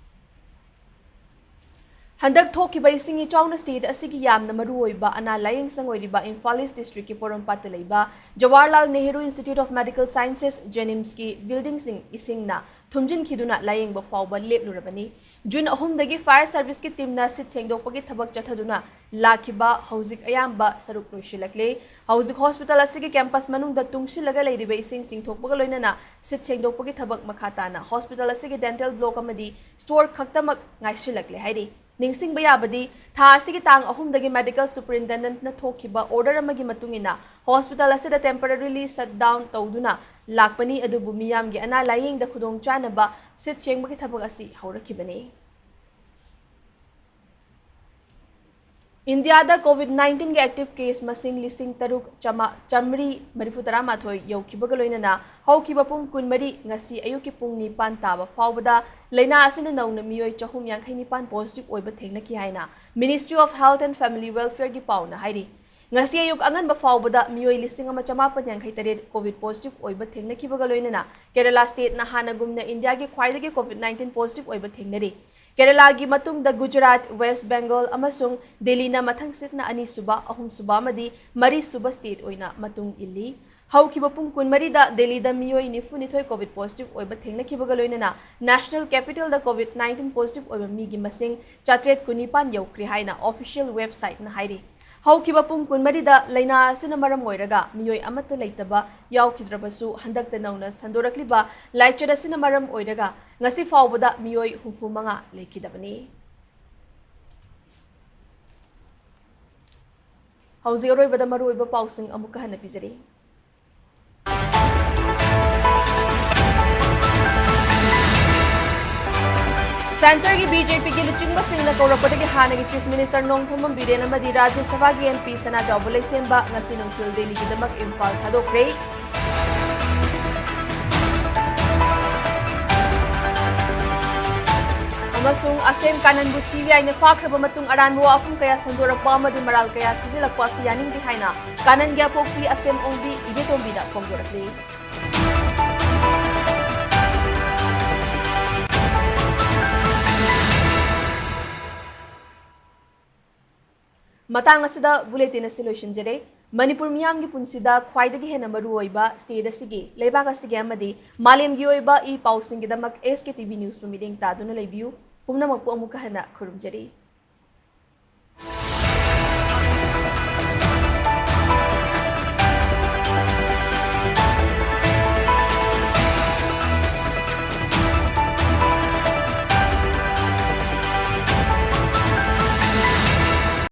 ꯍꯟꯗꯛ ꯊꯣꯛꯈꯤꯕ ꯏꯁꯤꯡ ꯏꯆꯥꯎꯅ ꯁ꯭ꯇꯦꯠ ꯑꯁꯤꯒꯤ ꯌꯥꯝꯅ ꯃꯔꯨꯑꯣꯏꯕ ꯑꯅꯥ ꯂꯥꯌꯦꯡ ꯁꯪ ꯑꯣꯏꯔꯤꯕ ꯏꯝꯐꯥꯜ ꯏꯁ ꯗꯤꯁꯇ꯭ꯔꯤꯛꯀꯤ ꯄꯣꯔꯣꯝꯄꯥꯠꯇ ꯂꯩꯕ Jawaharlal Nehru institute of medical sciences, ꯖꯦꯅꯤꯝꯁꯀꯤ ꯕꯤꯜꯗꯤꯡꯁꯤꯡ ꯏꯁꯤꯡꯅ ꯊꯨꯝꯖꯤꯟꯈꯤꯗꯨꯅ ꯂꯥꯌꯦꯡꯕ ꯐꯥꯎꯕ ꯂꯦꯞꯂꯨꯔꯕꯅꯤ꯫ ꯖꯨꯟ ꯑꯍꯨꯝꯗꯒꯤ ꯐꯥꯌꯔ ꯁꯔꯚꯤꯁꯀꯤ ꯇꯤꯝꯅ ꯁꯤꯠ ꯁꯦꯡꯗꯣꯛꯄꯒꯤ ꯊꯕꯛ ꯆꯠꯊꯗꯨꯅ ꯂꯥꯛꯈꯤꯕ ꯍꯧꯖꯤꯛ ꯑꯌꯥꯝꯕ ꯁꯔꯨꯛ ꯂꯣꯏꯁꯤꯜꯂꯛꯂꯦ꯫ ꯍꯧꯖꯤꯛ ꯍꯣꯁꯄꯤꯇꯥꯜ ꯑꯁꯤꯒꯤ ꯀꯦꯝꯄꯁ ꯃꯅꯨꯡꯗ ꯇꯨꯡꯁꯤꯜꯂꯒ ꯂꯩꯔꯤꯕ ꯏꯁꯤꯡ ꯆꯤꯡꯊꯣꯛꯄꯒ ꯂꯣꯏꯅꯅ ꯁꯤꯠ ꯁꯦꯡꯗꯣꯛꯄꯒꯤ ꯊꯕꯛ ꯃꯈꯥ ꯇꯥꯅ ꯍꯣꯁꯄꯤꯇꯥꯜ ꯑꯁꯤꯒꯤ ꯗꯦꯟꯇꯦꯜ ꯕ꯭ꯂꯣꯛ ꯑꯃꯗꯤ ꯁ꯭ꯇꯣꯔ ꯈꯛꯇꯃꯛ ꯉꯥꯏꯁꯤꯜꯂꯛꯂꯦ ꯍꯥꯏꯔꯤ꯫ ꯅꯤꯡꯁꯤꯡꯕ ꯌꯥꯕꯗꯤ, ꯊꯥ ꯑꯁꯤꯒꯤ ꯇꯥꯡ ꯑꯍꯨꯝꯗꯒꯤ ꯃꯦꯗꯤꯀꯦꯜ ꯁꯨꯄꯔꯤꯟꯇꯦꯟꯗꯦꯟꯠꯅ ꯊꯣꯛꯈꯤꯕ ꯑꯣꯔꯗꯔ ꯑꯃꯒꯤ ꯃꯇꯨꯡ ꯏꯟꯅ ꯍꯣꯁꯄꯤꯇꯥꯜ ꯑꯁꯤꯗ ꯇꯦꯝꯄꯔꯔꯤꯂꯤ ꯁꯠ ꯗꯥꯎꯟ ꯇꯧꯗꯨꯅ ꯂꯥꯛꯄꯅꯤ, ꯑꯗꯨꯕꯨ ꯃꯤꯌꯥꯝꯒꯤ ꯑꯅꯥ ꯂꯥꯌꯦꯡꯗ ꯈꯨꯗꯣꯡꯆꯥꯅꯕ ꯁꯤꯠ ꯁꯦꯡꯕꯒꯤ ꯊꯕꯛ ꯑꯁꯤ ꯍꯧꯔꯛꯈꯤꯕꯅꯤ꯫ ꯏꯟꯗꯤꯌꯥꯗ ꯀꯣꯚꯤꯗ ꯅꯥꯏꯟꯇꯤꯟꯒꯤ ꯑꯦꯛꯇꯤꯚ ꯀꯦꯁ ꯃꯁꯤꯡ ꯂꯤꯁꯤꯡ ꯇꯔꯨꯛ ꯆꯥꯃ-, ꯆꯥꯃꯔꯤ ꯃꯔꯤꯐꯨ ꯇꯔꯥꯃꯥꯊꯣꯏ ꯌꯧꯈꯤꯕꯒ ꯂꯣꯏꯅꯅ ꯍꯧꯈꯤꯕ ꯄꯨꯡ ꯀꯨꯟꯃꯔꯤ, ꯉꯁꯤ ꯑꯌꯨꯛꯀꯤ ꯄꯨꯡ ꯅꯤꯄꯥꯟ ꯇꯥꯕ ꯐꯥꯎꯕꯗ ꯂꯥꯏꯅꯥ ꯑꯁꯤꯅ ꯅꯧꯅ ꯃꯤꯑꯣꯏ ꯆꯍꯨꯝ ꯌꯥꯡꯈꯩ ꯅꯤꯄꯥꯟ ꯄꯣꯖꯤꯇꯤꯚ ꯑꯣꯏꯕ ꯊꯦꯡꯅꯈꯤ ꯍꯥꯏꯅ Ministry of Health and Family Welfareꯒꯤ ꯄꯥꯎꯅ ꯍꯥꯏꯔꯤ꯫ ꯉꯁꯤ ꯑꯌꯨꯛ ꯑꯉꯟꯕ ꯐꯥꯎꯕꯗ ꯃꯤꯑꯣꯏ ꯂꯤꯁꯤꯡ ꯑꯃ ꯆꯥꯃꯥꯄꯟ ꯌꯥꯡꯈꯩ ꯇꯔꯦꯠ ꯀꯣꯚꯤꯗ ꯄꯣꯖꯤꯇꯤꯚ ꯑꯣꯏꯕ ꯊꯦꯡꯅꯈꯤꯕꯒ ꯂꯣꯏꯅꯅ ꯀꯦꯔꯂꯥ ꯁ꯭ꯇꯦꯠꯅ ꯍꯥꯟꯅꯒꯨꯝꯅ ꯏꯟꯗꯤꯌꯥꯒꯤ ꯈ꯭ꯋꯥꯏꯗꯒꯤ ꯀꯣꯚꯤꯗ ꯅꯥꯏꯟꯇꯤꯟ ꯄꯣꯖꯤꯇꯤꯚ ꯑꯣꯏꯕ ꯊꯦꯡꯅꯔꯤ꯫ ꯀꯦꯔꯂꯥꯒꯤ ꯃꯇꯨꯡꯗ ꯒꯨꯖꯔꯥꯠ, ꯋꯦꯁ꯭ꯠ ꯕꯦꯡꯒꯣꯜ ꯑꯃꯁꯨꯡ ꯗꯤꯜꯂꯤꯅ ꯃꯊꯪꯁꯤꯠꯅ ꯑꯅꯤꯁꯨꯕ, ꯑꯍꯨꯝꯁꯨꯕ ꯑꯃꯗꯤ ꯃꯔꯤꯁꯨꯕ ꯁ꯭ꯇꯦꯠ ꯑꯣꯏꯅ ꯃꯇꯨꯡ ꯏꯜꯂꯤ꯫ ꯍꯧꯈꯤꯕ ꯄꯨꯡ ꯀꯨꯟꯃꯔꯤꯗ ꯗꯦꯜꯂꯤꯗ ꯃꯤꯑꯣꯏ ꯅꯤꯐꯨꯅꯤꯊꯣꯏ COVID positive ꯑꯣꯏꯕ ꯊꯦꯡꯅꯈꯤꯕꯒ ꯂꯣꯏꯅꯅ National Capitalꯗ COVID nineteen positive ꯑꯣꯏꯕ ꯃꯤꯒꯤ ꯃꯁꯤꯡ ꯆꯥꯇ꯭ꯔꯦꯠ ꯀꯨꯟꯅꯤꯄꯥꯟ ꯌꯧꯈ꯭ꯔꯦ ꯍꯥꯏꯅ official websiteꯅ ꯍꯥꯏꯔꯤ꯫ ꯍꯧꯈꯤꯕ ꯄꯨꯡ ꯀꯨꯟꯃꯔꯤꯗ ꯂꯥꯏꯅꯥ ꯑꯁꯤꯅ ꯃꯔꯝ ꯑꯣꯏꯔꯒ ꯃꯤꯑꯣꯏ ꯑꯃꯠꯇ ꯂꯩꯇꯕ ꯌꯥꯎꯈꯤꯗ꯭ꯔꯕꯁꯨ, ꯍꯟꯗꯛꯇ ꯅꯧꯅ ꯁꯟꯗꯣꯔꯛꯂꯤꯕ ꯂꯥꯏꯆꯠ ꯑꯁꯤꯅ ꯃꯔꯝ ꯑꯣꯏꯔꯒ ꯉꯁꯤ ꯐꯥꯎꯕꯗ ꯃꯤꯑꯣꯏ ꯍꯨꯝꯐꯨ ꯃꯉꯥ ꯂꯩꯈꯤꯗꯕꯅꯤ꯫ ꯍꯧꯖꯤꯛ ꯑꯔꯣꯏꯕꯗ ꯃꯔꯨꯑꯣꯏꯕ ꯄꯥꯎꯁꯤꯡ ꯑꯃꯨꯛꯀ ꯍꯟꯅ ꯄꯤꯖꯔꯤ꯫ Centreꯒꯤ BJPꯒꯤ ꯂꯨꯆꯤꯡꯕꯁꯤꯡꯅ ꯀꯧꯔꯛꯄꯗꯒꯤ ꯍꯥꯟꯅꯒꯤ Chief Minister ꯅꯣꯡꯊꯣꯝꯕꯝ ꯕꯤꯔꯦꯟ ꯑꯃꯗꯤ ꯔꯥꯖ꯭ꯌ ꯁꯚꯥꯒꯤ MP ꯁꯅꯥꯖꯥꯎꯕ ꯂꯩꯁꯦꯝꯕ ꯉꯁꯤ ꯅꯨꯡꯊꯤꯜ ꯗꯦꯜꯂꯤꯒꯤꯗꯃꯛ ꯏꯝꯐꯥꯜ ꯊꯥꯗꯣꯛꯈ꯭ꯔꯦ꯫ ꯑꯃꯁꯨꯡ ꯑꯁꯦꯝ ꯀꯥꯅꯟꯕꯨ CBIꯅ ꯐꯥꯈ꯭ꯔꯕ ꯃꯇꯨꯡ ꯑꯔꯥꯟꯕ ꯋꯥꯐꯝ ꯀꯌꯥ ꯁꯟꯗꯣꯔꯛꯄ ꯑꯃꯗꯤ ꯃꯔꯥꯜ ꯀꯌꯥ ꯁꯤꯖꯤꯜꯂꯛꯄ ꯑꯁꯤ ꯌꯥꯅꯤꯡꯗꯦ ꯍꯥꯏꯅ ꯀꯥꯅꯟꯒꯤ ꯑꯄꯣꯛꯄꯤ ꯑꯁꯦꯝ ꯑꯣꯡꯕꯤ ꯏꯕꯦꯇꯣꯝꯕꯤꯅ ꯐꯣꯡꯗꯣꯔꯛꯂꯤ꯫ ꯃꯇꯥꯡ ꯑꯁꯤꯗ bulletin ꯑꯁꯤ ꯂꯣꯏꯁꯤꯟꯖꯔꯦ꯫ ꯃꯅꯤꯄꯨꯔ ꯃꯤꯌꯥꯝꯒꯤ ꯄꯨꯟꯁꯤꯗ ꯈ꯭ꯋꯥꯏꯗꯒꯤ ꯍꯦꯟꯅ ꯃꯔꯨꯑꯣꯏꯕ state ꯑꯁꯤꯒꯤ, ꯂꯩꯕꯥꯛ ꯑꯁꯤꯒꯤ ꯑꯃꯗꯤ ꯃꯥꯂꯦꯝꯒꯤ ꯑꯣꯏꯕ ꯏ ꯄꯥꯎꯁꯤꯡꯒꯤꯗꯃꯛ SKTV Newsꯄꯨ ꯃꯤꯠꯌꯦꯡ ꯇꯥꯗꯨꯅ ꯂꯩꯕꯤꯌꯨ꯫ ꯄꯨꯝꯅꯃꯛꯄꯨ ꯑꯃꯨꯛꯀ ꯍꯟꯅ ꯈꯨꯔꯨꯝꯖꯔꯤ꯫